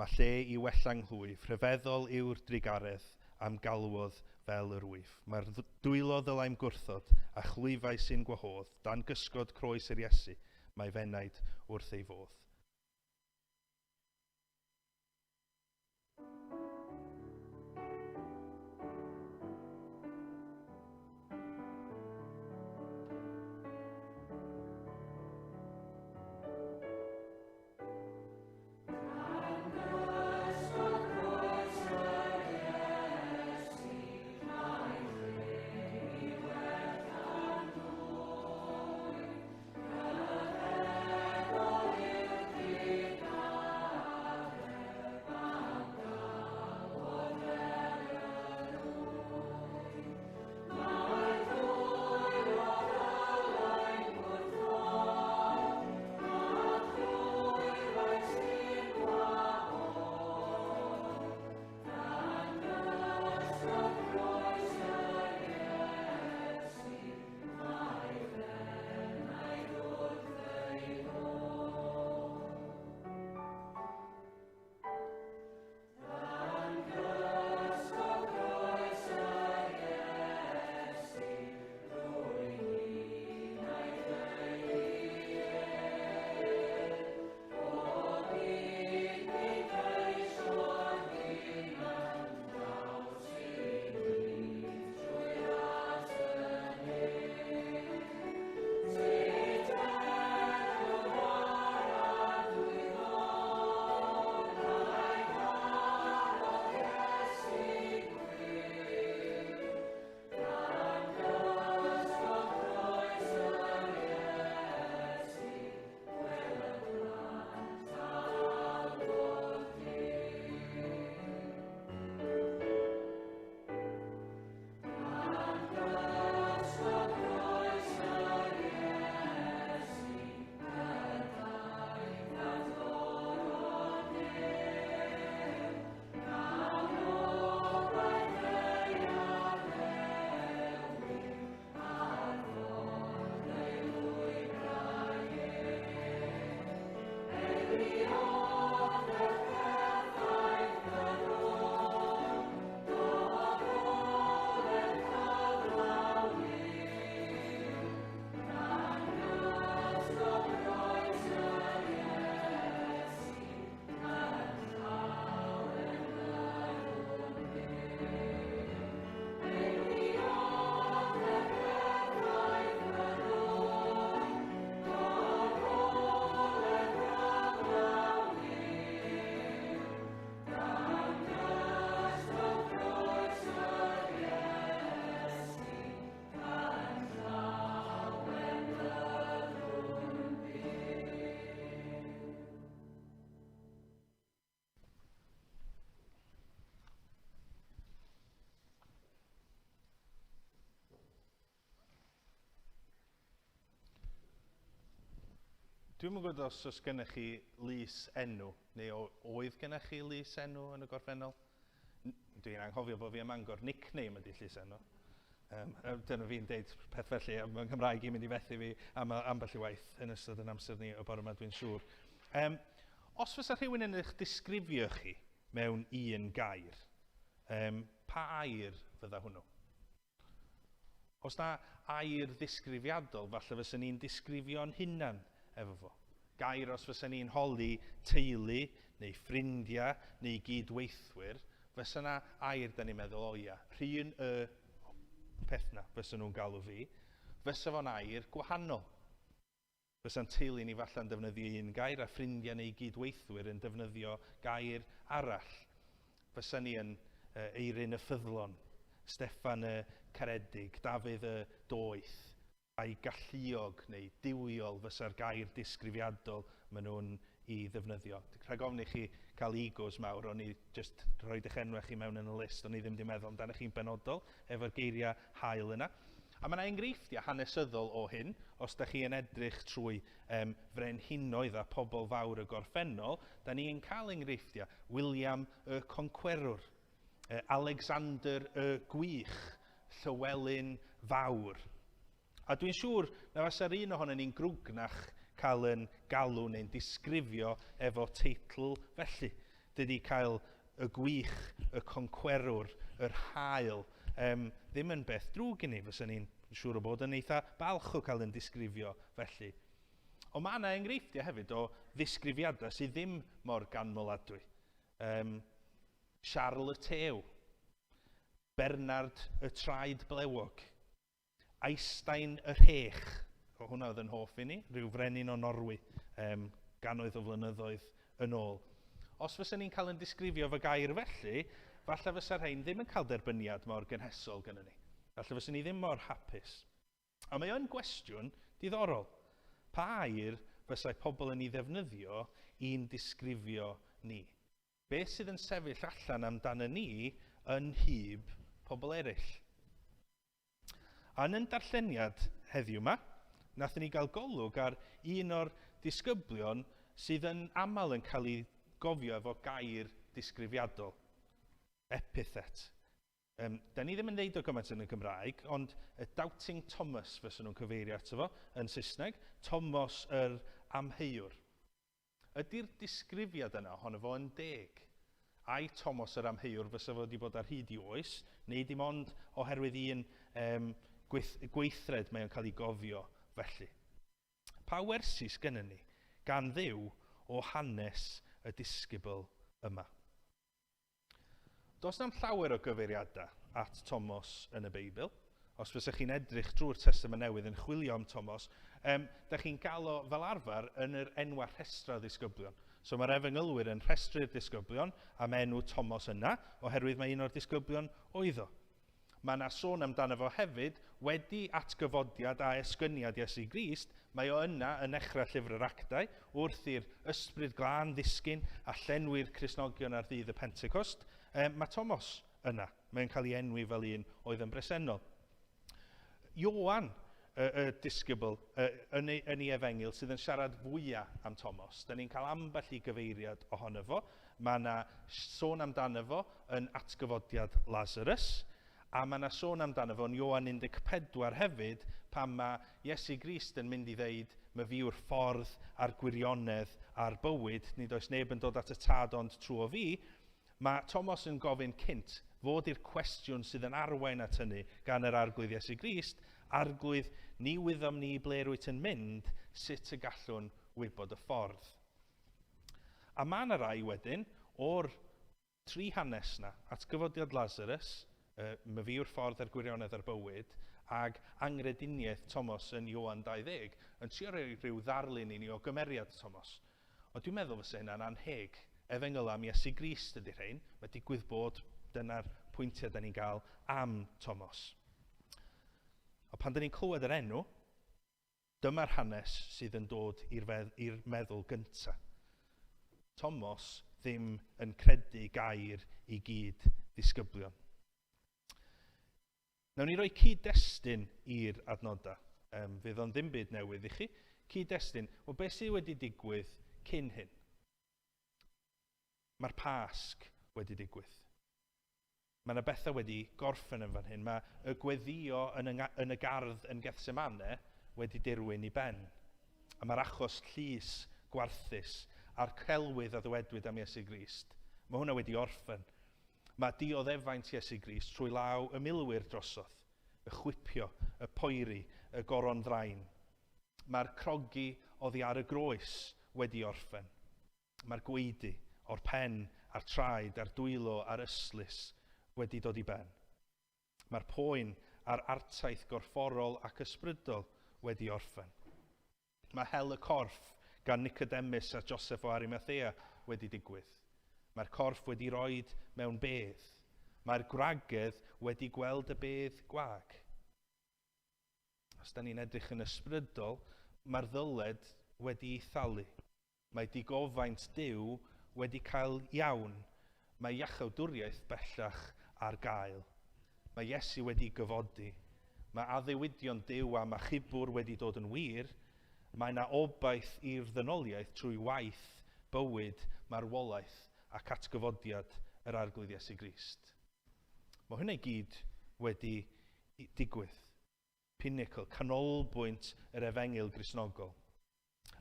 mae lle i wella nghlwyf, rhyfeddol yw'r drugaredd am galwodd fel yr wyf. Mae'r dwylo ddylai'm gwrthod, a chlwyfau sy'n gwahodd, dan gysgod croes yr Iesu, mae f'enaid wrth ei fodd. Dwi'm yn gwybod os oes gennych chi lys enw, neu oedd gennych chi lys enw yn y gorffennol. Dwi'n anghofio bod fi ym Mangor, nickname ydy llys enw. Dyna fi'n deud peth felly, a mae'n Nghymraeg i'n mynd i fethu fi am ambell i waith yn ystod yn amser ni y bore yma, dwi'n siŵr. Os fysa rhywun yn eich disgrifio chi mewn un gair, pa air fydda hwnnw? Os na air ddisgrifiadol, falle fysa ni'n disgrifio'n hunan efo fo. Gair os fysa ni'n holi teulu neu ffrindiau neu gydweithwyr, fysa na air da ni'n meddwl, o ia, rhun y peth na fysa nhw'n galw fi, fysa fo'n air gwahanol. Fysa'n teulu ni falle'n defnyddio un gair a ffrindiau neu gydweithwyr yn defnyddio gair arall. Fysa ni yn Eirin y Ffyddlon, Steffan y Caredig, Dafydd y Doeth, a'i galluog neu duwiol fysa'r gair disgrifiadol maen nhw'n i ddefnyddio. Rhag ofn i chi cael egos mawr, o'n i jyst rhoi eich enwau chi mewn yn y list, o'n i ddim wedi meddwl amdano chi'n benodol efo'r geiriau hael yna. A mae yna enghreifftiau hanesyddol o hyn, os da chi yn edrych trwy frenhinoedd a pobl fawr y gorffennol, da ni'n cael enghreifftiau. William y Concwerwr, Alexander y Gwych, Llywelyn Fawr. A dwi'n siŵr na fasa'r un ohono ni'n grwgnach cael yn galw neu'n disgrifio efo teitl felly. Dydy cael y gwych, y concwerwr, yr hael, ddim yn beth drwg i ni, fysa ni'n siŵr o bod yn eitha balch o cael yn disgrifio felly. Ond mae yna enghreifftiau hefyd o ddisgrifiadau sydd ddim mor ganmoladwy. Charles y Tew, Bernard y Traed Blewog, Eystein y Rhech, o hwnna oedd yn hoff i ni, rhyw frenin o Norwy, gannoedd o flynyddoedd yn ôl. Os fysa ni'n cael yn disgrifio fy gair felly, falle fysa rhain ddim yn cael derbyniad mor gynhesol gynnon ni. Falle fysa ni ddim mor hapus. A mae o'n gwestiwn diddorol. Pa air fysai pobl yn ei ddefnyddio i'n disgrifio ni? Beth sydd yn sefyll allan amdano ni yn nhyb pobl eraill? A yn ein darlleniad heddiw yma, nathon ni gael golwg ar un o'r disgyblion sydd yn aml yn cael ei gofio efo gair disgrifiadol, epithet. Da ni ddim yn ddeud o gymaint yn y Gymraeg, ond y Doubting Thomas fysa nhw'n cyfeirio ato fo yn Saesneg, Thomas yr amheuwr. Ydy'r disgrifiad yna ohono fo yn deg? Ai Tomos yr amheuwr fysa fo wedi bod ar hyd i oes, neu dim ond oherwydd un gweithred mae o'n cael ei gofio felly? Pa wersi sgynnon ni gan Dduw o hanes y disgybl yma? Does na'm llawer o gyfeiriadau at Tomos yn y Beibl. Os fysech chi'n edrych drwy'r Testament Newydd yn chwilio am Tomos, da chi'n gael o fel arfer yn yr enwau rhestrau ddisgyblion. So mae'r efengylwyr yn rhestru'r disgyblion am enw Tomos yna, oherwydd mae un o'r disgyblion oedd o. Mae yna sôn amdano fo hefyd wedi atgyfodiad a esgyniad Iesu Grist, mae o yna yn nechrau llyfr yr Actau, wrth i'r Ysbryd Glân ddisgyn a llenwi'r Cristnogion ar ddydd y Pentecost. Mae Tomos yna, mae'n cael ei enwi fel un oedd yn bresennol. Ioan, y disgybl yn ei efengyl sydd yn siarad fwyaf am Tomos. Da ni'n cael ambell i gyfeiriad ohono fo. Mae yna sôn amdano fo yn atgyfodiad Lazarus, a mae yna sôn amdano fo yn Ioan 14 hefyd, pan mae Iesu Grist yn mynd i ddeud, "Mae fi yw'r ffordd a'r gwirionedd a'r bywyd, nid oes neb yn dod at y tad ond trwy fi." Mae Tomos yn gofyn cynt fod i'r cwestiwn sydd yn arwain at hynny gan yr Arglwydd Iesu Grist, "Arglwydd, ni wyddom ni ble rwyt yn mynd, sut y gallwn wybod y ffordd?" A mae yna rai wedyn o'r tri hanes yna, atgyfodiad Lazarus, "My fi yw'r ffordd a'r gwirionedd a'r bywyd", ag angrediniaeth Tomos yn Ioan 20, yn trio rhoi rhyw ddarlun i ni o gymeriad Tomos. Ond dwi'n meddwl fysa hynna'n anheg. Efengyl am Iesu Grist ydy rhain. Mae digwydd bod dyna'r pwyntiau da ni'n gael am Tomos. A pan da ni'n clywed yr enw, dyma'r hanes sydd yn dod i'r meddwl gyntaf. Tomos ddim yn credu gair i gyd ddisgyblion. Nawn ni roi cyd-destun i'r adnodau. Fydd o'n ddim byd newydd i chi. Cyd-destun, wel beth sydd wedi digwydd cyn hyn? Mae'r Pasg wedi digwydd. Mae yna bethau wedi gorffen yn fan hyn. Mae y gweddio yn y, yn y gardd yn Gethsemane wedi dirwyn i ben. A mae'r achos llys gwarthus a'r celwydd a ddywedwyd am Iesu Grist. Mae hwnna wedi orffen. Mae dioddefaint Iesu Grist trwy law y milwyr drosodd, y chwipio, y poeri, y goron ddrain. Mae'r crogi oddi ar y groes wedi orffen. Mae'r gwaedu o'r pen a'r traed a'r dwylo a'r ystlys wedi dod i ben. Mae'r poen a'r artaith gorfforol ac ysbrydol wedi orffen. Mae hel y corff gan Nicodemus a Joseph o Arimathea wedi digwydd. Mae'r corff wedi roed mewn bedd. Mae'r gwragedd wedi gweld y bedd gwag. Os da ni'n edrych yn ysbrydol, mae'r ddyled wedi ei thalu. Mae digofaint Duw wedi cael iawn. Mae iachawdwriaeth bellach ar gael. Mae Iesu wedi gyfodi. Mae addewidion Duw am achubwr wedi dod yn wir. Mae yna obaith i'r ddynoliaeth trwy waith, bywyd, marwolaeth ac atgyfodiad yr Arglwydd Iesu Grist. Mae hynna i gyd wedi digwydd. Pinnacle, canolbwynt yr efengyl Gristnogol.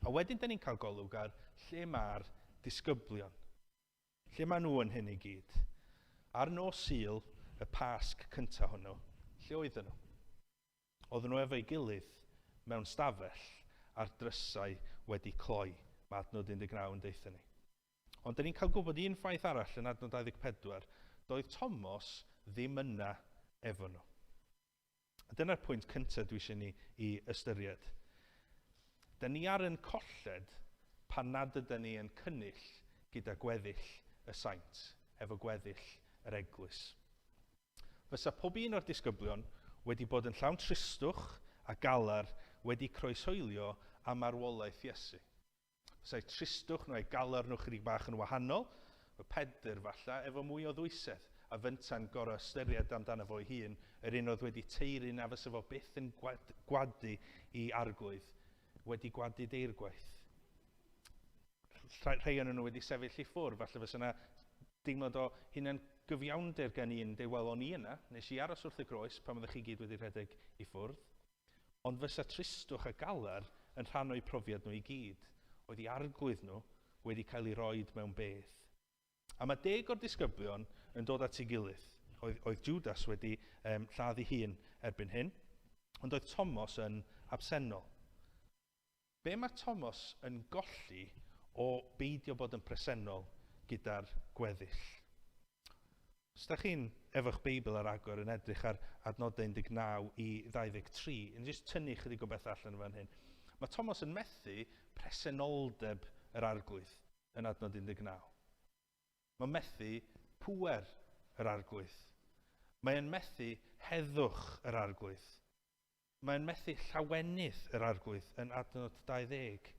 A wedyn da ni'n cael golwg ar lle mae'r disgyblion. Lle maen nhw yn hyn i gyd? Ar nos Sul, y Pasg cyntaf hwnnw, lle oedden nhw? Oedden nhw efo'i gilydd mewn stafell a'r drysau wedi cloi. Mae adnod 19 yn deutha ni. Ond da ni'n cael gwybod un ffaith arall yn adnod 24, doedd Tomos ddim yna efo nhw. A dyna'r pwynt cyntaf dwi eisiau ni i ystyried. Da ni ar yn colled pan nad ydyn ni yn cynnull gyda gweddill y saint, efo gweddill yr eglwys. Fysa pob un o'r disgyblion wedi bod yn llawn tristwch a galar wedi croeshoelio am marwolaeth Iesu. Fysa'i tristwch nhw a'i galar nhw chydig bach yn wahanol, y Pedr falle, efo mwy o ddwysedd, a fynta'n gorau ystyried amdano fo'i hun, yr un oedd wedi teiri na fysa fo byth yn gwadu i arglwydd, wedi gwadu deirgwaith. Rhai o'n nhw wedi sefyll i ffwrdd, falle fysa yna deimlad o hunan gyfiawnder gan un, deud, wel, o'n i yna, nes i aros wrth y groes pan oeddech chi gyd wedi rhedeg i ffwrdd. Ond fysa tristwch a galar yn rhan o'u profiad nhw i gyd, oedd i arglwydd nhw wedi cael ei roed mewn bedd. A mae 10 o'r disgyblion yn dod at ei gilydd. Oedd, oedd Judas wedi lladd ei hun erbyn hyn, ond oedd Tomos yn absennol. Be mae Tomos yn golli o beidio bod yn presennol gyda'r gweddill? Os da chi'n efo'ch Beibl ar agor yn edrych ar adnodau 19 i 23, yn jyst tynnu chydig o beth allan fan hyn. Mae Tomos yn methu presenoldeb yr arglwydd yn adnod 19. Mae'n methu pŵer yr arglwydd. Mae'n methu heddwch yr arglwydd. Mae'n methu llawenydd yr arglwydd yn adnod 20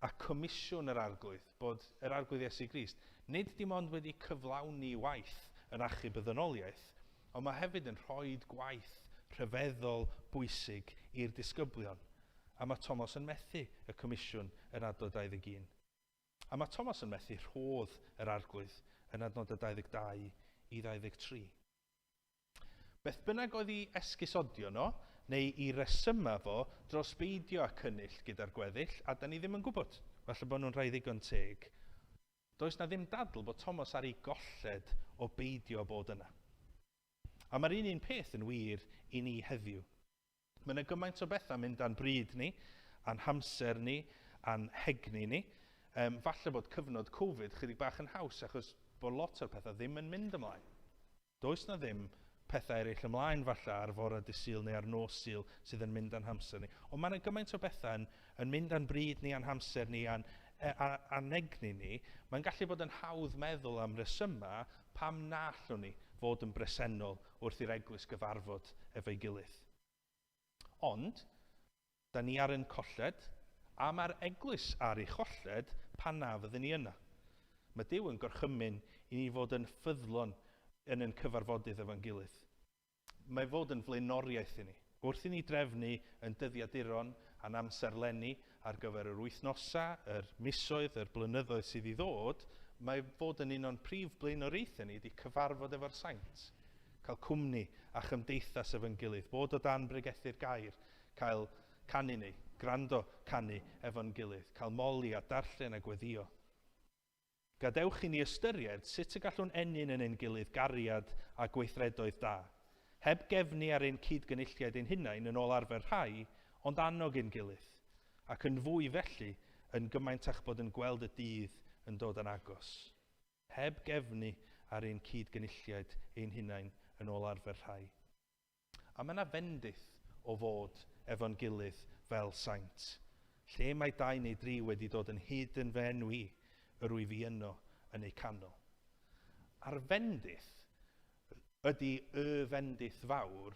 a comisiwn yr arglwydd, bod yr arglwydd Iesu Grist nid dim ond wedi cyflawni waith yn achub y ddynoliaeth, ond mae hefyd yn rhoi gwaith rhyfeddol bwysig i'r disgyblion. A mae Tomos yn methu y comisiwn yn adnod 21. A mae Tomos yn methu rhodd yr arglwydd yn adnod 22 i 23. Beth bynnag oedd i esgusodio no, neu i resyma fo dros beidio â cynnull gyda'r gweddill, a da ni ddim yn gwybod, falle bod nhw'n rhai ddigon teg. Does na ddim dadl bod Tomos ar ei golled o beidio bod yna. A mae'r un peth yn wir i ni heddiw. Mae yna gymaint o bethau mynd â'n bryd ni, a'n hamser ni, a'n hegni ni. Falle bod cyfnod Covid chydig bach yn haws achos bod lot o'r pethau ddim yn mynd ymlaen. Does na ddim pethau eraill ymlaen falle ar fore dydd Sul neu ar nos Sul sydd yn mynd â'n hamser ni. Ond mae yna gymaint o bethau yn mynd â'n bryd ni, a'n hamser ni, a'n egni ni. Mae'n gallu bod yn hawdd meddwl am resymau pam na allwn ni fod yn bresennol wrth i'r eglwys gyfarfod efo'i gilydd. Ond, da ni ar ein colled, a mae'r eglwys ar ei cholled pan na fyddwn ni yna. Mae Duw yn gorchymyn i ni fod yn ffyddlon yn ein cyfarfodydd efo'n gilydd. Mae fod yn flaenoriaeth i ni. Wrth i ni drefnu yn dyddiaduron a'n amserlenni ar gyfer yr wythnosau, yr misoedd, yr blynyddoedd sydd i ddod, mae fod yn un o'n prif blaenoriaethau ni ydy cyfarfod efo'r saint, cael cwmni a chymdeithas efo'n gilydd, bod o dan bregethu'r gair, cael canu neu gwrando canu efo'n gilydd, cael moli a darllen a gweddio. Gadewch i ni ystyried sut y gallwn ennyn yn ein gilydd gariad a gweithredoedd da, heb gefnu ar ein cyd-gynulliaid ein hunain yn ôl arfer rhai, ond annog ein gilydd, ac yn fwy felly, yn gymaint â'ch bod yn gweld y dydd yn dod yn agos. Heb gefnu ar ein cyd-gynulliaid ein hunain yn ôl arfer rhai. A mae yna fendith o fod efo'n gilydd fel saint. Lle mae dau neu dri wedi dod yn hyd yn fy enw i, yr wyf i yno yn eu canol. A'r fendith ydy y fendith fawr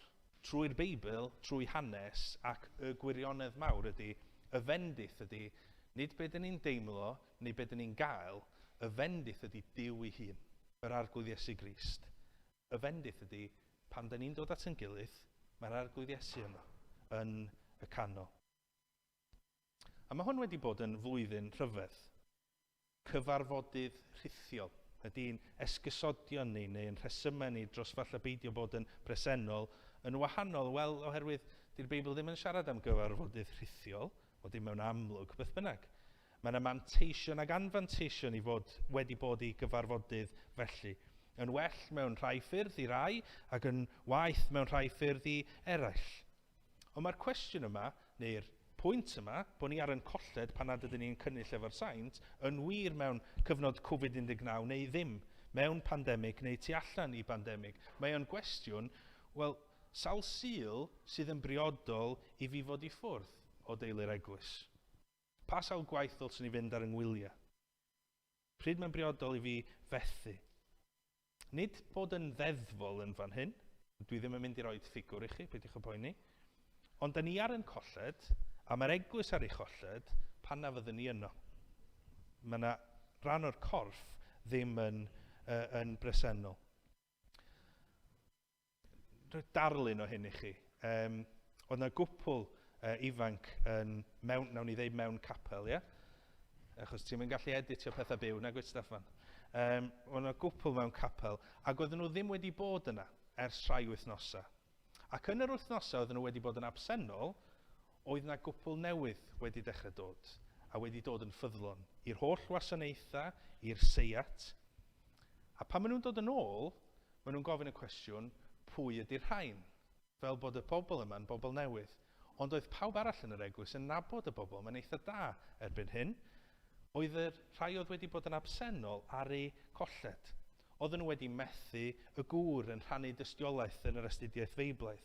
trwy'r Beibl, trwy hanes, ac y gwirionedd mawr ydy, y fendith ydy, nid be dyn ni'n deimlo neu be dyn ni'n gael, y fendith ydy Duw ei hun, yr Arglwydd Iesu Grist. Y fendith ydy, pan dyn ni'n dod at ein gilydd, mae'r Arglwydd Iesu yno, yn y canol. A mae hwn wedi bod yn flwyddyn rhyfedd. Cyfarfodydd rhithiol ydy'n esgusodion ni neu yn rhesymau ni dros falle beidio bod yn bresennol yn wahanol? Wel, oherwydd di'r Beibl ddim yn siarad am gyfarfodydd rhithiol, o dim mewn amlwg, beth bynnag. Mae yna manteision ac anfanteision i fod wedi bod i gyfarfodydd felly. Yn well mewn rhai ffyrdd i rai ac yn waeth mewn rhai ffyrdd i eraill. Ond mae'r cwestiwn yma, neu'r pwynt yma, bod ni ar yn colled pan nad ydyn ni'n cynnull efo'r saint, yn wir mewn cyfnod Covid-19 neu ddim, mewn pandemig neu tu allan i bandemig. Mae o'n gwestiwn, wel, sawl Sul sydd yn briodol i fi fod i ffwrdd o deulu'r eglwys? Pa sawl gwaith ddylswn i fynd ar 'y ngwyliau? Pryd mae'n briodol i fi fethu? Nid bod yn ddeddfol yn fan hyn, dwi ddim yn mynd i roed ffigwr i chi, peidiwch â poeni, ond da ni ar yn colled, a mae'r eglwys ar ei cholled, pan na fyddwn ni yno. Mae yna ran o'r corff ddim yn, uh, yn bresennol. Rhoi darlun o hyn i chi. Um, oedd yna gwpl uh, ifanc yn mewn, nawn ni ddeud mewn capel, ie? Yeah? Achos ti'n mynd gallu editio pethau byw, nag wyt Steffan? Um, oedd yna gwpl mewn capel, ac oedden nhw ddim wedi bod yna ers rhai wythnosau. Ac yn yr wythnosau oedden nhw wedi bod yn absennol, oedd yna gwpl newydd wedi dechrau dod, a wedi dod yn ffyddlon i'r holl wasanaethau, i'r seiat. A pan maen nhw'n dod yn ôl, Maen nhw'n gofyn y cwestiwn, pwy ydy'r rhain? Fel bod y bobl yma'n bobl newydd. Ond oedd pawb arall yn yr eglwys yn nabod y bobl yma'n eitha da erbyn hyn. Oedd y rhai oedd wedi bod yn absennol ar eu colled. Oedden nhw wedi methu y gŵr yn rhannu dystiolaeth yn yr astudiaeth Feiblaidd.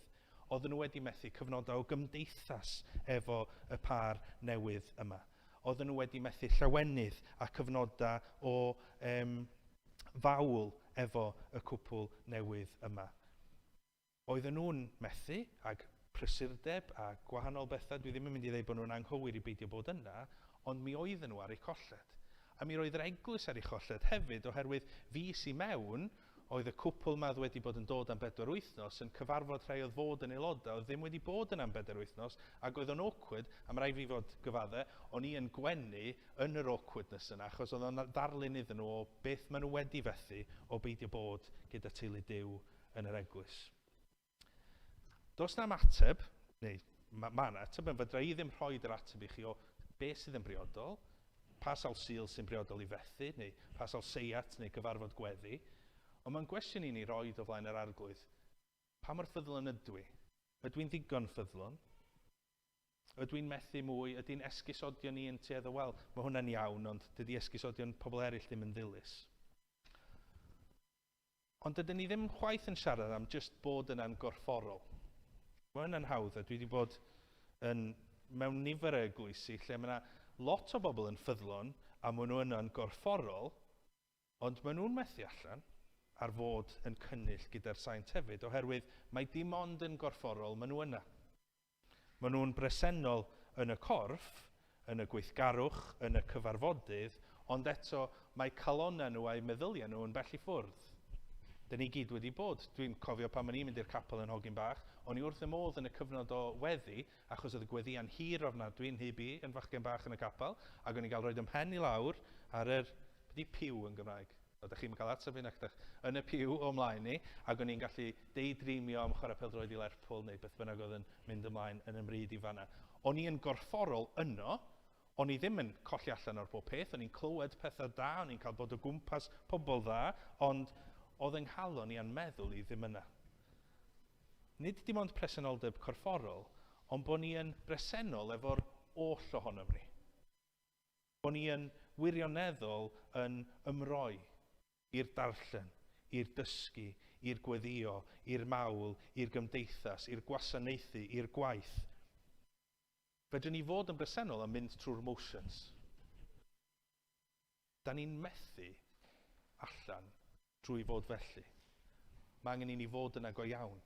Oedden nhw wedi methu cyfnodau o gymdeithas efo y pâr newydd yma. Oedden nhw wedi methu llawenydd a cyfnodau o um, fawl efo y cwpl newydd yma. Oedden nhw'n methu, ag prysurdeb a gwahanol bethau, dwi ddim yn mynd i ddeud bod nhw'n anghywir i beidio bod yna, ond mi oedden nhw ar eu colled. A mi roedd yr eglwys ar ei cholled hefyd, oherwydd fis i mewn, Oedd y cwpl 'ma oedd wedi bod yn dod am bedwar wythnos yn cyfarfod rhai oedd fod yn aelodau oedd ddim wedi bod yna am bedair wythnos ac oedd o'n awkward, a ma' raid fi fod gyfadde, o'n i yn gwenu yn yr awkwardness yna achos oedd o'n ddarlun iddyn nhw o beth maen nhw wedi fethu o beidio bod gyda teulu Duw yn yr eglwys. Does na'm ateb, neu ma' ma' 'na ateb, ond fedra i ddim rhoid yr ateb i chi o beth sydd yn briodol, pa sawl Sul sy'n briodol i fethu, neu pa sawl seiat neu gyfarfod gweddi, ond mae'n gwestiwn i ni roid o flaen yr Arglwydd, pa mor ffyddlon ydw i? Ydw i'n ddigon ffyddlon? Ydw i'n methu mwy? Ydy'n esgusodion ni yn tueddu, wel, mae hwnna'n iawn, ond dydy esgusodion pobl eraill ddim yn ddilys. Ond dydyn ni ddim chwaith yn siarad am jyst bod yna'n gorfforol. Mae hynna'n hawdd, a dwi wedi bod yn, mewn nifer o eglwysi lle mae yna lot o bobl yn ffyddlon a maen nhw yna'n gorfforol, ond maen nhw'n methu allan ar fod yn cynnull gyda'r saint hefyd, oherwydd mae dim ond yn gorfforol maen nhw yna. Maen nhw'n bresennol yn y corff, yn y gweithgarwch, yn y cyfarfodydd, ond eto mae calonnau nhw a'u meddyliau nhw yn bell i ffwrdd. Dyn ni gyd wedi bod. Dwi'n cofio pan o'n i'n mynd i'r capel yn hogyn bach, O'n i wrth y modd yn y cyfnod o weddi, achos oedd y gweddiau'n hir ofnadwy yn nhyb i, yn fachgen bach yn y capel, ac o'n i'n cael rhoi 'mhen i lawr ar yr, beth 'di pew yn Gymraeg? O, da chi'n cael ateb fi, nac dach? Yn y pew o mlaen ni, ac o'n i'n gallu daydreamio am chwarae pêl-droed i Lerpwl neu beth bynnag oedd yn mynd ymlaen yn 'y mryd i fanna. O'n i yn gorfforol yno, o'n i ddim yn colli allan ar bob peth, o'n i'n clywed pethau da, o'n i'n cael bod o gwmpas pobl dda, ond oedd yng nghalon i a'n meddwl i ddim yna. Nid dim ond presenoldeb corfforol, ond bod ni yn bresennol efo'r oll ohonom ni. Bod ni yn wirioneddol yn ymroi i'r darllen, i'r dysgu, i'r gweddio, i'r mawl, i'r gymdeithas, i'r gwasanaethu, i'r gwaith. Fedrwn ni fod yn bresennol a mynd trwy'r motions. Da ni'n methu allan drwy fod felly. Mae angen i ni fod yna go iawn.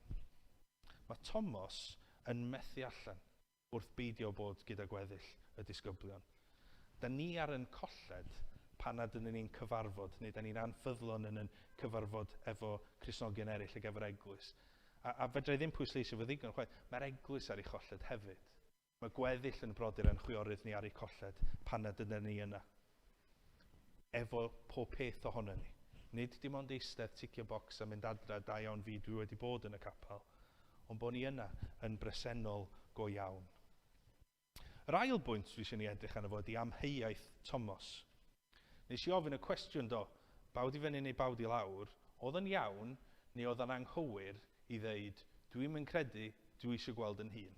Mae Tomos yn methu allan wrth beidio bod gyda gweddill y disgyblion. Da ni ar yn colled pan nad ydyn ni'n cyfarfod, neu da ni'n anffyddlon yn cyfarfod efo Cristnogion eraill ac efo'r eglwys. A fedra i ddim pwysleisio fo ddigon chwaith, mae'r eglwys ar ei cholled hefyd. Mae gweddill yn brodyr a'n chwiorydd ni ar ei colled pan nad ydyn ni yna. Efo pob peth ohono ni. Nid dim ond eistedd, ticio bocs a mynd adra, da iawn fi, dwi wedi bod yn y capel. Ond bod ni yna yn bresennol go iawn. Yr ail bwynt dwi eisiau ni edrych arno fo ydy amheuaeth Tomos. Nes i ofyn y cwestiwn do, bawd i fyny neu bawd i lawr, oedd yn iawn neu oedd yn anghywir i ddeud, dwi'm yn credu, dwi eisiau gweld yn hun.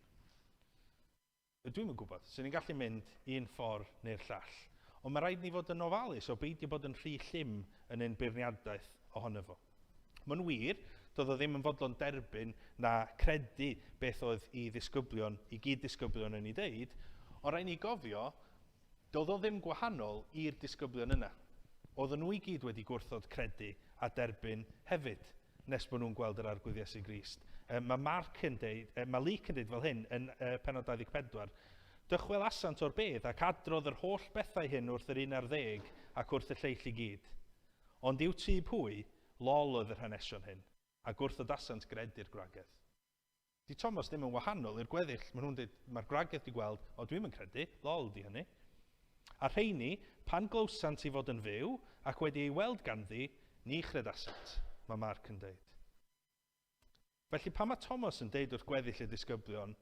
Dwi'm yn gwybod, so ni'n gallu mynd un ffordd neu'r llall. Ond mae rhaid ni fod yn ofalus o beidio bod yn rhy llym yn ein beirniadaeth ohono fo. Mae'n wir, doedd o ddim yn fodlon derbyn na credu beth oedd i ddisgyblion, i gyd-ddisgyblion yn ei deud, ond rhaid ni gofio, doedd o ddim gwahanol i'r disgyblion yna. Oedden nhw i gyd wedi gwrthod credu a derbyn hefyd, nes bod nhw'n gweld yr Arglwydd Iesu Grist. Mae Mark yn deud, mae Luke yn deud fel hyn yn pennod 24, Dychwelasant o'r bedd ac adrodd yr holl bethau hyn wrth yr 11 ac wrth y lleill i gyd. Ond i'w tyb hwy, lol oedd yr hanesion hyn, a gwrthodasant gredu'r gwragedd. Di Thomas ddim yn wahanol i'r gweddill. Maen nhw'n dweud, mae'r gwragedd di gweld, o dwi'm yn credu, lol di hynny. A rheini, pan glywsant ei fod yn fyw, ac wedi ei weld ganddi, ni chredasant, mae Mark yn dweud. Felly pan mae Thomas yn deud wrth gweddill y disgyblion,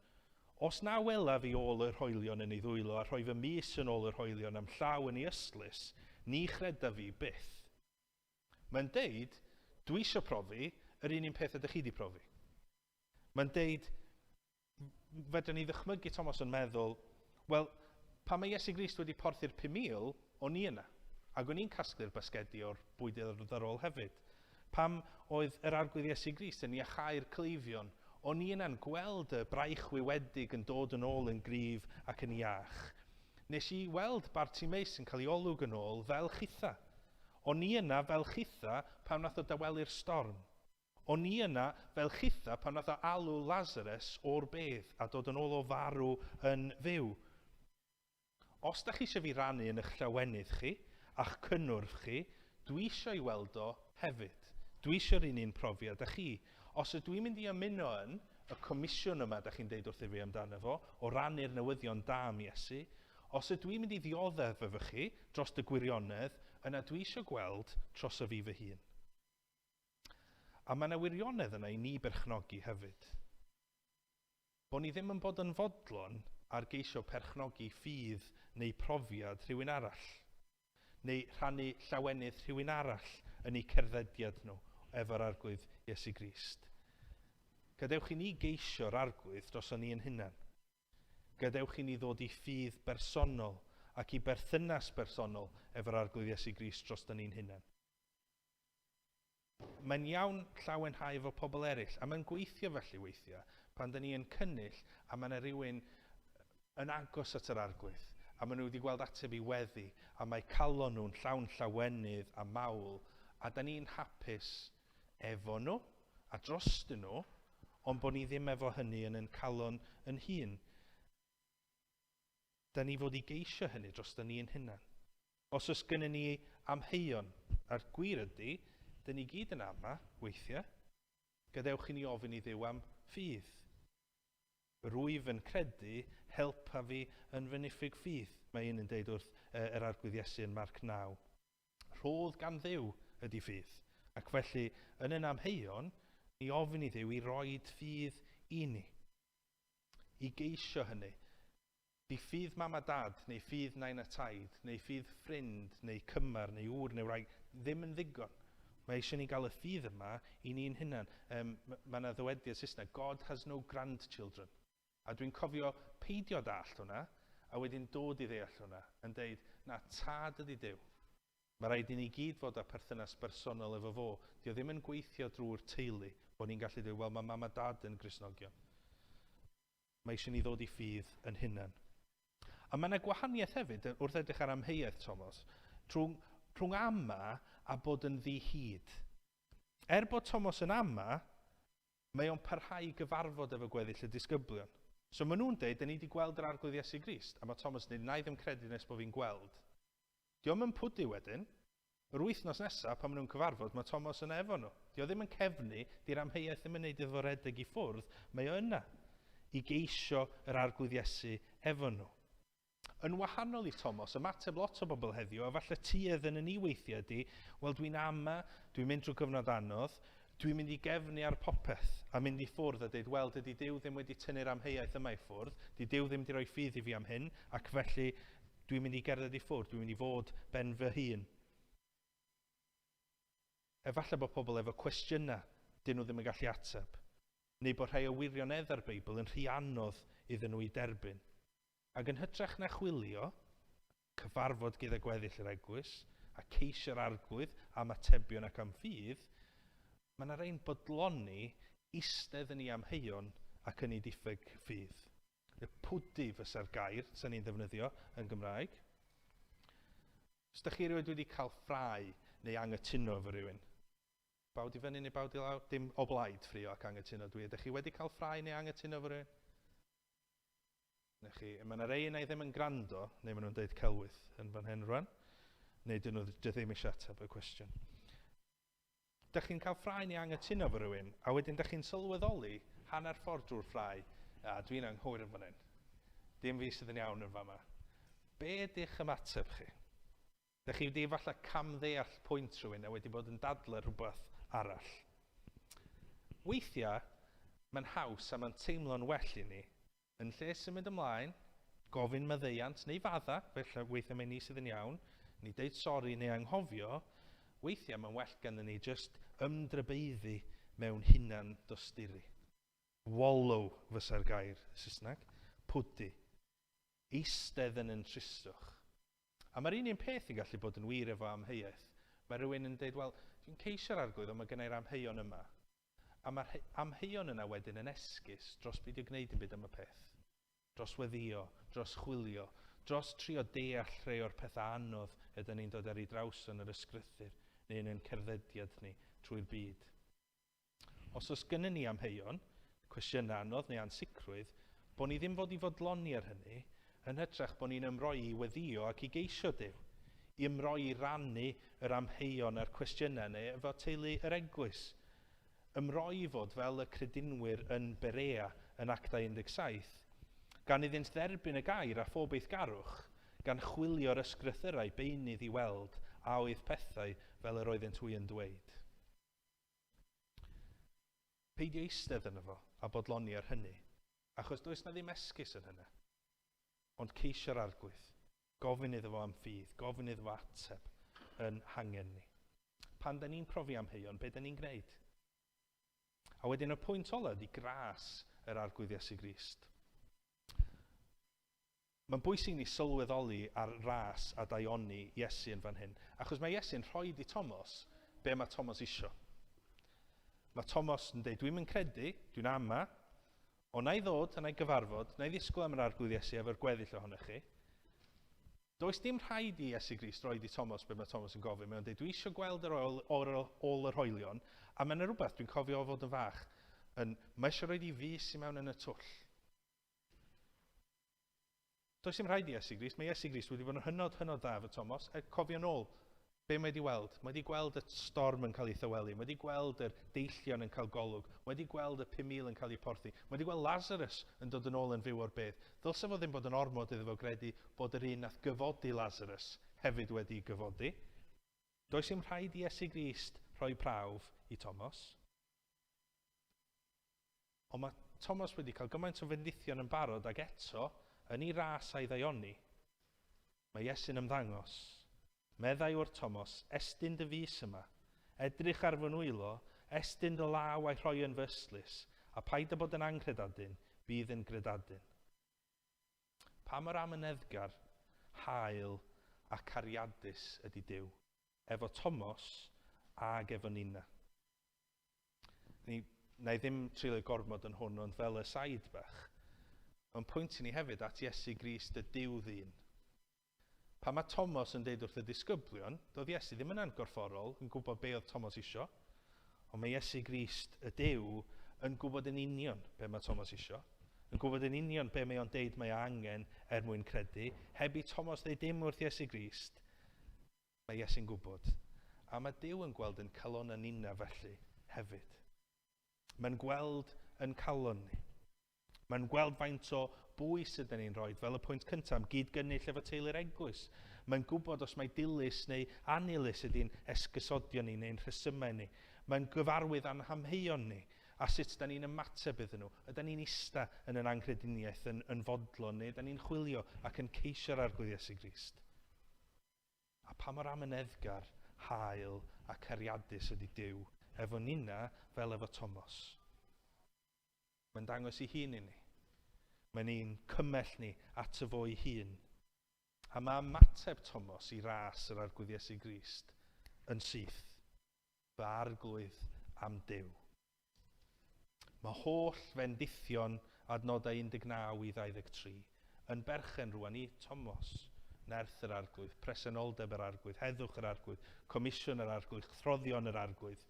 os na welaf i ôl yr hoelion yn ei ddwylo a rhoi fy mys yn ôl yr hoelion a'm llaw yn ei ystlys, ni chredaf fi byth. Mae'n deud, dwi eisiau profi yr un un peth ydych chi wedi profi. Mae'n deud, fedrwn ni ddychmygu Thomas yn meddwl, wel, pan mae Iesu Grist wedi porthi'r 5,000, o'n i yna, ac o'n i'n casglu'r basgedi o'r bwydydd oedd ar ôl hefyd. Pam oedd yr Arglwydd Iesu Grist yn iachau'r cleifion, o'n i yna'n gweld y braich wywedig yn dod yn ôl yn gryf ac yn iach. Nes i weld Bartimeus yn cael ei olwg yn ôl fel chitha. O'n i yna fel chitha pan nath o dawelu'r storm. O'n i yna fel chitha pan nath o alw Lazarus o'r bedd a dod yn ôl o farw yn fyw. Os da chi eisiau fi rannu yn eich llawenydd chi a'ch cynnwrf chi, dwi eisiau i weld o hefyd. Dwi eisiau'r un un profiad â chi. Os ydw i'n mynd i ymuno yn y comisiwn yma da chi'n deud wrtho fi amdano fo, o rannu'r newyddion da am Iesu, os ydw i'n mynd i ddioddef efo chi dros y gwirionedd, yna dwi eisiau gweld troso fi fy hun. A mae yna wirionedd yna i ni berchnogi hefyd. Bod ni ddim yn bod yn fodlon ar geisio perchnogi ffydd neu profiad rhywun arall, neu rhannu llawenydd rhywun arall yn eu cerddediad nhw efo'r Arglwydd Iesu Grist. Gadewch i ni geisio'r Arglwydd droson ni yn hunan. Gadewch i ni ddod i ffydd bersonol ac i berthynas bersonol efo'r Arglwydd Iesu Grist drosto ni'n hunan. Mae'n iawn llawenhau efo pobl eraill, a mae'n gweithio felly weithiau, pan da ni yn cynnull a mae yna rhywun yn agos at yr Arglwydd, a maen nhw wedi gweld ateb i weddi, a mae calon nhw'n llawn llawenydd a mawl, a da ni'n hapus efo nhw a drostyn nhw, ond bod ni ddim efo hynny yn ein calon yn hun. Da ni fod i geisio hynny drosto ni yn hunan. Os oes gennym ni amheuon, a'r gwir ydy, da ni gyd yn ama, weithiau, gadewch i ni ofyn i Dduw am ffydd. Rwyf yn credu, helpa fi yn fy niffyg ffydd, mae un yn deud wrth yr Arglwydd Iesu yn Marc 9. Rhodd gan Dduw ydy ffydd, ac felly yn yn amheuon, ni ofyn i Dduw i roed ffydd i ni. I geisio hynny. Di ffydd mam a dad, neu ffydd nain a taid, neu ffydd ffrind, neu cymar, neu ŵr neu wraig, ddim yn ddigon. Mae eisiau ni gael y ffydd yma i ni'n hunan. Um, mae yna ddywediad Saesneg, "God has no grandchildren." A dwi'n cofio peidio dallt hwnna, a wedyn dod i ddeall hwnna, yn deud, na, tad ydy Duw. Mae rhaid i ni gyd fod â perthynas bersonol efo fo. Dio ddim yn gweithio drwy'r teulu, bod ni'n gallu dweud, "Wel, mae mam a dad yn Gristnogion." Mae eisiau ni ddod i ffydd yn hunan. A mae yna gwahaniaeth hefyd wrth edrych ar amheuaeth Thomas, rhwng ama a bod yn ddi-hid. Er bod Thomas yn ama, mae o'n parhau i gyfarfod efo gweddill y disgyblion. So maen nhw'n deud, "Da ni wedi gweld yr Arglwydd Iesu Grist." A mae Thomas yn dweud, "Na i ddim credu nes bod fi'n gweld." Dio'm yn pwdu wedyn. Yr wythnos nesaf, pan maen nhw'n cyfarfod, mae Thomas yna efo nhw. Dio ddim yn cefnu, di'r amheuaeth ddim yn neud iddo fo redeg i ffwrdd, mae o yna i geisio yr Arglwydd Iesu efo nhw. Yn wahanol i Thomas, ymateb lot o bobl heddiw, a falle tuedd yn y ni weithiau ydy, "Wel, dwi'n ama, dwi'n mynd drwy gyfnod anodd, dwi'n mynd i gefnu ar popeth a mynd i ffwrdd a dweud, wel, dydy Duw ddim wedi tynnu'r amheuaeth yma i ffwrdd, di Duw ddim wedi rhoi ffydd i fi am hyn, ac felly dwi'n mynd i gerdded i ffwrdd, dwi'n mynd i fod ben fy hun." Efallai bod pobl efo cwestiynau dyn nhw ddim yn gallu ateb, neu bod rhai o wirioneddau'r Beibl yn rhy anodd iddyn nhw i derbyn. Ac yn hytrach na chwilio, cyfarfod gyda gweddill yr eglwys, a ceisio'r Arglwydd am atebion ac am ffydd, mae yna rei'n bodloni eistedd yn ei amheuon ac yn ei diffyg ffydd. Y pwdu fysa'r gair sy'n ni'n ddefnyddio yn Gymraeg. Os ydych chi erioed wedi cael ffrae neu angytuno efo rhywun, bawd i fyny neu bawd i lawr? Dim o blaid ffrio ac angytuno dwi. Ydych chi wedi cael ffrae neu angytuno efo rhywun? Na chi, mae yna rei yna i ddim yn gwrando, neu maen nhw'n deud celwydd yn fan hyn rwan, neu dyn nhw ddim eisiau ateb y cwestiwn. Dych chi'n cael ffrae neu angytuno efo rhywun, a wedyn dych chi'n sylweddoli hanner ffordd drwy'r ffrae, "A dwi'n anghywir yn fan hyn. Dim fi sydd yn iawn yn fama." Be ydych ymateb chi? Dych chi wedi falle camddeall pwynt rhywun a wedi bod yn dadlau rhywbeth arall. Weithiau, mae'n haws a mae'n teimlo'n well i ni, yn lle symud ymlaen, gofyn maddeuant neu fadda, felly weithiau mae ni sydd yn iawn, ni deud sori neu anghofio, weithiau mae'n well gennym ni just ymdrybeiddi mewn hunan dosturi. Wallow fysa'r gair Saesneg. Pwdu. Eistedd yn yn tristwch. A mae'r un un peth yn gallu bod yn wir efo amheuaeth. Mae rhywun yn dweud, "Wel, dwi'n ceisio'r Arglwydd, ond mae gennai'r amheuon yma." A mae'r amheuon yna wedyn yn esgus dros beidio gwneud dim byd am y peth. Dros weddio, dros chwilio, dros trio deall rhai o'r pethau anodd ydyn ni'n dod ar ei draws yn yr ysgrythur neu yn ein cerddediad ni trwy'r byd. Os oes gennym ni amheuon, cwestiynau anodd neu ansicrwydd, bod ni ddim fod i fodloni ar hynny, yn hytrach bod ni'n ymroi i weddio ac i geisio Duw, i ymroi i rannu yr amheuon a'r cwestiynau neu efo teulu yr eglwys. Ymroi i fod fel y credinwyr yn Berea yn Actau 17, gan iddynt dderbyn y gair a phob eiddgarwch, gan chwilio'r ysgrythyrau beunydd i weld a oedd pethau fel yr oeddent hwy yn dweud. Peidio eistedd yno fo a bodloni ar hynny, achos does na ddim esgus yn hynny. Ond ceisio'r Arglwydd, gofyn iddo fo am ffydd, gofyn iddo fo ateb yn hangen ni. Pan da ni'n profi amheuon, be da ni'n gwneud? A wedyn y pwynt ola ydy gras yr Arglwydd Iesu Grist. Mae'n bwysig ni sylweddoli ar ras a daioni Iesu yn fan hyn, achos mae Iesu'n rhoi i Thomas be mae Thomas isio. Mae Thomas yn dweud, "Dwi'n mynd credu, dwi'n ama, ond na i ddod a na i gyfarfod, na i ddisgwyl am yr Arglwydd Iesu efo'r gweddill ohonych chi." Does dim rhaid i Iesu Grist roed i Thomas be mae Thomas yn gofyn. Mae'n dweud, "Dwi eisiau gweld yr ôl, ôl, ôl yr hoelion," a mae'n rhywbeth dwi'n cofio o fod yn fach, yn, mae eisiau roed i fys i mewn yn y twll. Does dim rhaid i Iesu Grist, mae Iesu Grist wedi bod yn hynod, hynod dda efo Thomas, er cofio nôl. Be mae wedi weld? Mae wedi gweld y storm yn cael ei thawelu, mae wedi gweld yr deillion yn cael golwg, mae wedi gweld y 5,000 yn cael ei porthi, mae wedi gweld Lazarus yn dod yn ôl yn fyw o'r bedd. Ddylse fo ddim bod yn ormod iddo fo gredu bod yr un nath gyfodi Lazarus hefyd wedi gyfodi. Does dim rhaid i Iesu Grist rhoi prawf i Thomas. Ond mae Thomas wedi cael gymaint o fendithion yn barod ac eto, yn ei ras a'i ddaioni, mae Iesu'n ymddangos. Meddai wrth Thomas, estyn dy fys yma, edrych ar fy nwylo, estyn dy law a'i rhoi yn fy ystlys, a paid â bod yn anghredadun, bydd yn gredadun. Pa mor amyneddgar, hael a cariadus ydy Duw, efo Thomas ag efo Nina. Ni, na i ddim treulio gormod yn hwn, ond fel y said bach, mae'n pwynt i ni hefyd at Iesu Grist y Duw ddyn. Pan mae Thomas yn deud wrth y disgyblion, doedd Iesu ddim yna'n gorfforol yn gwybod be oedd Thomas isio, ond mae Iesu Grist y Duw yn gwybod yn union be mae Thomas isio, yn gwybod yn union be mae o'n deud mae angen er mwyn credu, heb i Thomas ddeud dim wrth Iesu Grist, mae Iesu'n gwybod. A mae Duw yn gweld yn calon yn nina felly hefyd. Mae'n gweld yn calon ni. Mae'n gweld faint o bwys ydyn ni'n rhoi, fel y pwynt cyntaf, am gyd-gynnull efo teulu'r eglwys. Mae'n gwybod os mae dilys neu anilys ydy'n esgusodion ni neu'n rhesymau ni. Mae'n gyfarwydd â'n hamheuon ni a sut da ni'n ymateb iddyn nhw. Ydy ni'n ista yn yn anghrediniaeth, yn fodlon, neu ydy ni'n chwilio ac yn ceisio'r Arglwydd Iesu Grist? A pa mor amyneddgar, hael a cariadus ydy Duw efo nina fel efo Thomas. Mae'n dangos ei hun i ni. Mae'n ein cymell ni ato fo ei hun. A mae ymateb Thomas i ras yr Arglwydd Iesu Grist yn syth. Fy Arglwydd am Duw. Mae holl fendithion adnodau 19 i 23 yn berchen rwan i Thomas. Nerth yr Arglwydd, presenoldeb yr Arglwydd, heddwch yr Arglwydd, comisiwn yr Arglwydd, throddion yr Arglwydd.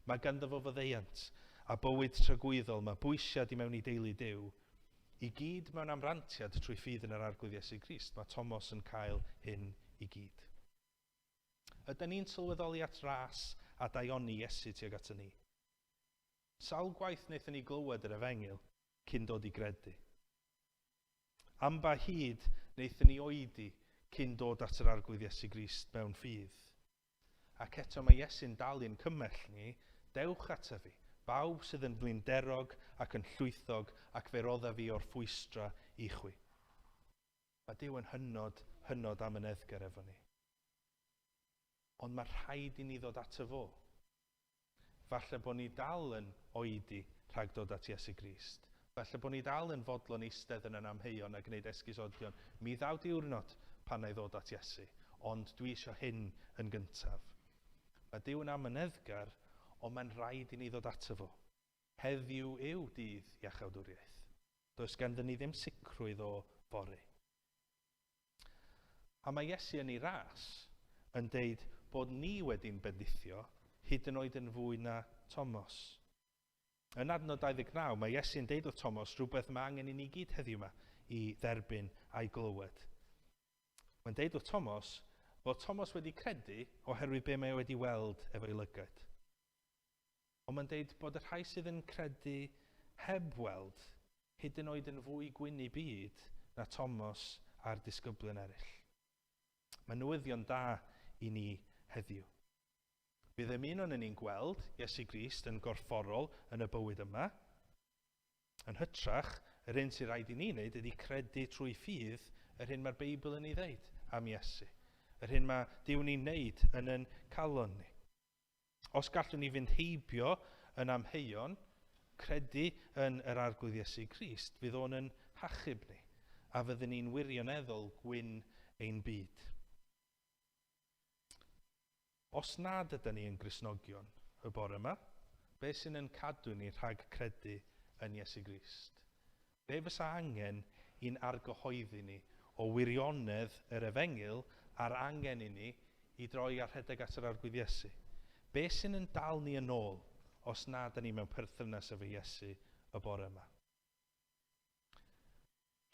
Mae ganddo fo faddeuant a bywyd tragwyddol, mae bwysiad i mewn i deulu Duw. I gyd mewn amrantiad trwy ffydd yn yr Arglwydd Iesu Grist, mae Thomas yn cael hyn i gyd. Ydyn ni'n sylweddoli at ras a daioni Iesu tuag at ni? Sawl gwaith wnaethon ni glywed yr efengyl cyn dod i gredu? Am ba hyd wnaethon ni oedi cyn dod at yr Arglwydd Iesu Grist mewn ffydd? Ac eto mae Iesu'n dal i'n cymell ni, dewch ata fi, bawb sydd yn flinderog ac yn llwythog, ac fe rodda fi o'r ffwystra i chwi. Mae Duw yn hynod, hynod amyneddgar efo ni. Ond mae rhaid i ni ddod ato fo. Falle bod ni dal yn oedi rhag dod at Iesu Grist. Falle bod ni dal yn fodlon eistedd yn yn amheuon a gwneud esgusodion. Mi ddaw diwrnod pan na i ddod at Iesu, ond dwi eisiau hyn yn gyntaf. Mae Duw yn amyneddgar, ond mae'n rhaid i ni ddod ato fo. Heddiw yw dydd iachawdwriaeth. Does ganddyn ni ddim sicrwydd o fory. A mae Iesu yn ei ras yn deud bod ni wedi'n bendithio hyd yn oed yn fwy na Thomas. Yn adnod 29, mae Iesu'n deud wrth Thomas rhywbeth mae angen i ni gyd heddiw yma i dderbyn a'i glywed. Mae'n deud wrth Thomas fod Thomas wedi credu oherwydd be mae wedi weld efo'i lygaid. Ond mae'n deud bod y rhai sydd yn credu heb weld hyd yn oed yn fwy gwyn i byd na Thomas a'r disgyblion eraill. Mae newyddion da i ni heddiw. Bydd ddim un o'n ni'n gweld Iesu Grist yn gorfforol yn y bywyd yma. Yn hytrach, yr hyn sy'n rhaid i ni wneud ydy credu trwy ffydd yr hyn mae'r Beibl yn ei ddeud am Iesu. Yr hyn mae Duw ni'n wneud yn yn calon ni. Os gallwn ni fynd heibio yn amheuon, credu yn yr Arglwydd Iesu Grist, fydd o'n yn hachub ni, a fyddwn ni'n wirioneddol gwyn ein byd. Os nad ydyn ni yn Gristnogion y bore yma, be sy'n yn cadw ni rhag credu yn Iesu Grist? Be fysa angen i'n argyhoeddi ni o wirionedd yr efengyl a'r angen i ni i droi a rhedeg at yr Arglwydd Iesu? Be sy'n yn dal ni yn ôl os nad ydyn ni mewn perthynas efo Iesu y bore yma?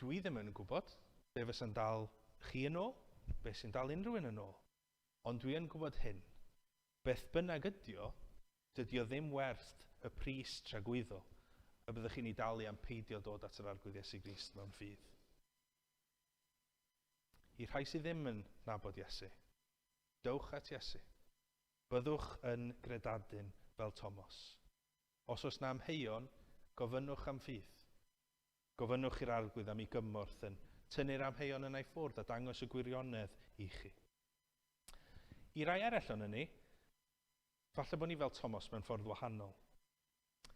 Dwi ddim yn gwybod be fysa'n dal chi yn ôl, be sy'n dal unrhyw un yn ôl. Ond dwi yn gwybod hyn, beth bynnag ydi o, dydy o ddim werth y pris tragwyddol y byddwch chi'n ei dalu am peidio dod at yr Arglwydd Iesu Grist mewn ffydd. I rhai sydd ddim yn nabod Iesu, dowch at Iesu. Byddwch yn gredadun fel Tomos. Os oes 'na amheuon, gofynnwch am ffydd. Gofynnwch i'r Arglwydd am ei gymorth yn tynnu'r amheuon yna i ffwrdd a dangos y gwirionedd i chi. I rai eraill ohonon ni, falle bod ni fel Tomos mewn ffordd wahanol.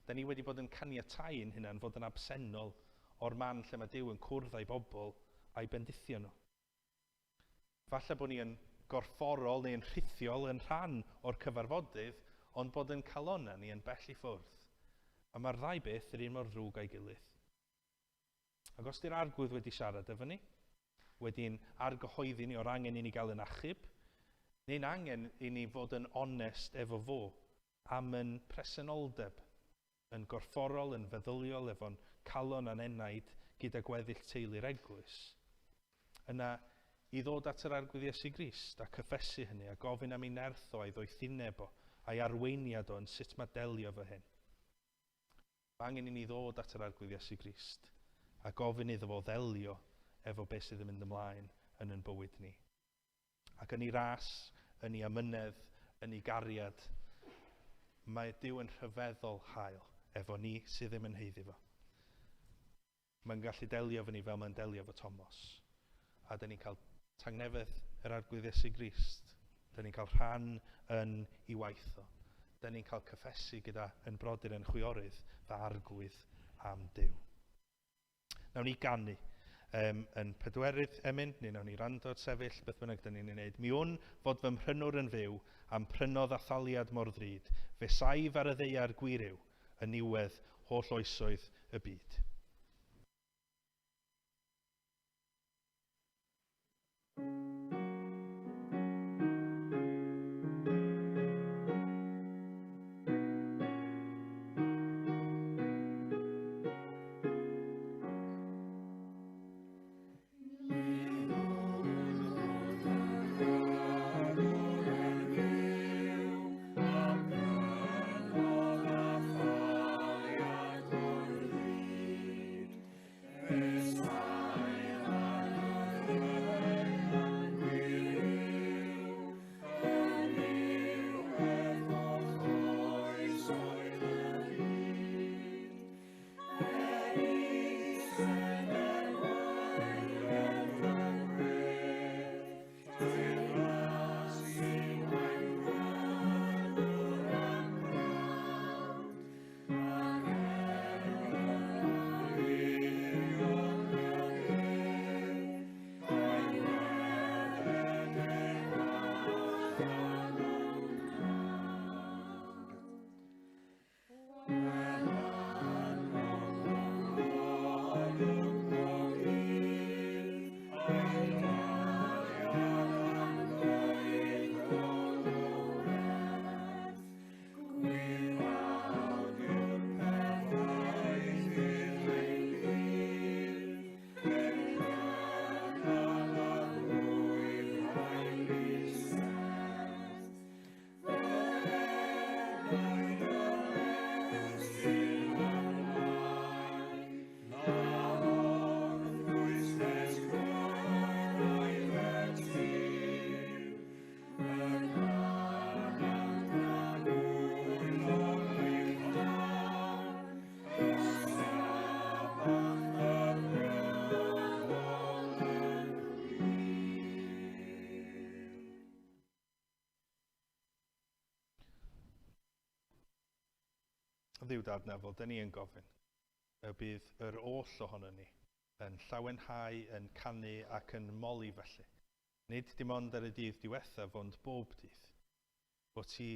Da ni wedi bod yn caniatáu ein hunan fod yn absennol o'r man lle mae Duw yn cwrdd â'i bobl a'i bendithio nhw. Falle bod ni yn gorfforol neu yn rhithiol yn rhan o'r cyfarfodydd, ond bod yn calonnau ni yn bell i ffwrdd. A mae'r ddau beth yr un mor ddrwg â'i gilydd. Ac os di'r Arglwydd wedi siarad efo ni, wedi'n argyhoeddi ni o'r angen i ni gael yn achub, neu'n angen i ni fod yn onest efo fo am yn presenoldeb, yn gorfforol, yn feddyliol, efo'n calon a'n enaid gyda gweddill teulu'r eglwys, yna i ddod at yr Arglwydd Iesu Grist a cyffesu hynny a gofyn am ei nerth o a'i ddoethineb o a'i arweiniad o yn sut mae delio efo hyn. Mae angen i ni ddod at yr Arglwydd Iesu Grist a gofyn iddo fo ddelio efo beth sydd yn mynd ymlaen yn yn bywyd ni. Ac yn ei ras, yn ei amynedd, yn ei gariad, mae Duw yn rhyfeddol hael efo ni sydd ddim yn haeddu fo. Mae'n gallu delio efo ni fel mae'n delio efo Tomos. A dyn ni'n cael tangnefedd yr Arglwydd Iesu Grist. Dyn ni'n cael rhan yn ei waith o. Dyn ni'n cael cyffesu gyda yn brodyr yn chwiorydd fy Arglwydd am Duw. Nawn ni ganu yn pedwerydd emyn, neu nawn ni rando sefyll, beth bynnag dyn ni'n ei wneud. Mi wn fod fy mhrynwr yn fyw, a'm prynodd â thaliad mor ddrud. Fe saif ar y ddaear gwir yw, yn niwedd holl oesoedd y byd. Dduw Dad Nefol, dyn ni yn gofyn y bydd yr oll ohono ni yn llawenhau, yn canu ac yn moli felly. Nid dim ond ar y dydd diwethaf, ond bob dydd. Bod ti,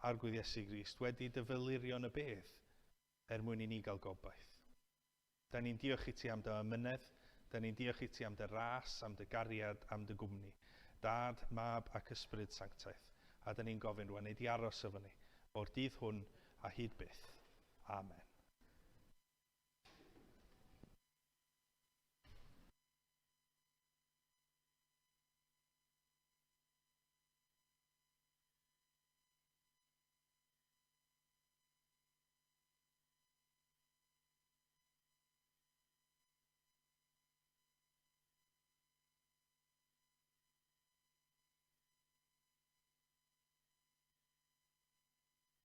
Arglwydd Iesu Grist, wedi dy felurion y bedd er mwyn i ni gael gobaith. Da ni'n diolch i ti am dy amynedd, da ni'n diolch i ti am dy ras, am dy gariad, am dy gwmni. Dad, Mab ac Ysbryd Sanctaidd. A da ni'n gofyn rwan, nei di aros efo ni, o'r dydd hwn a hyd byth. Amen.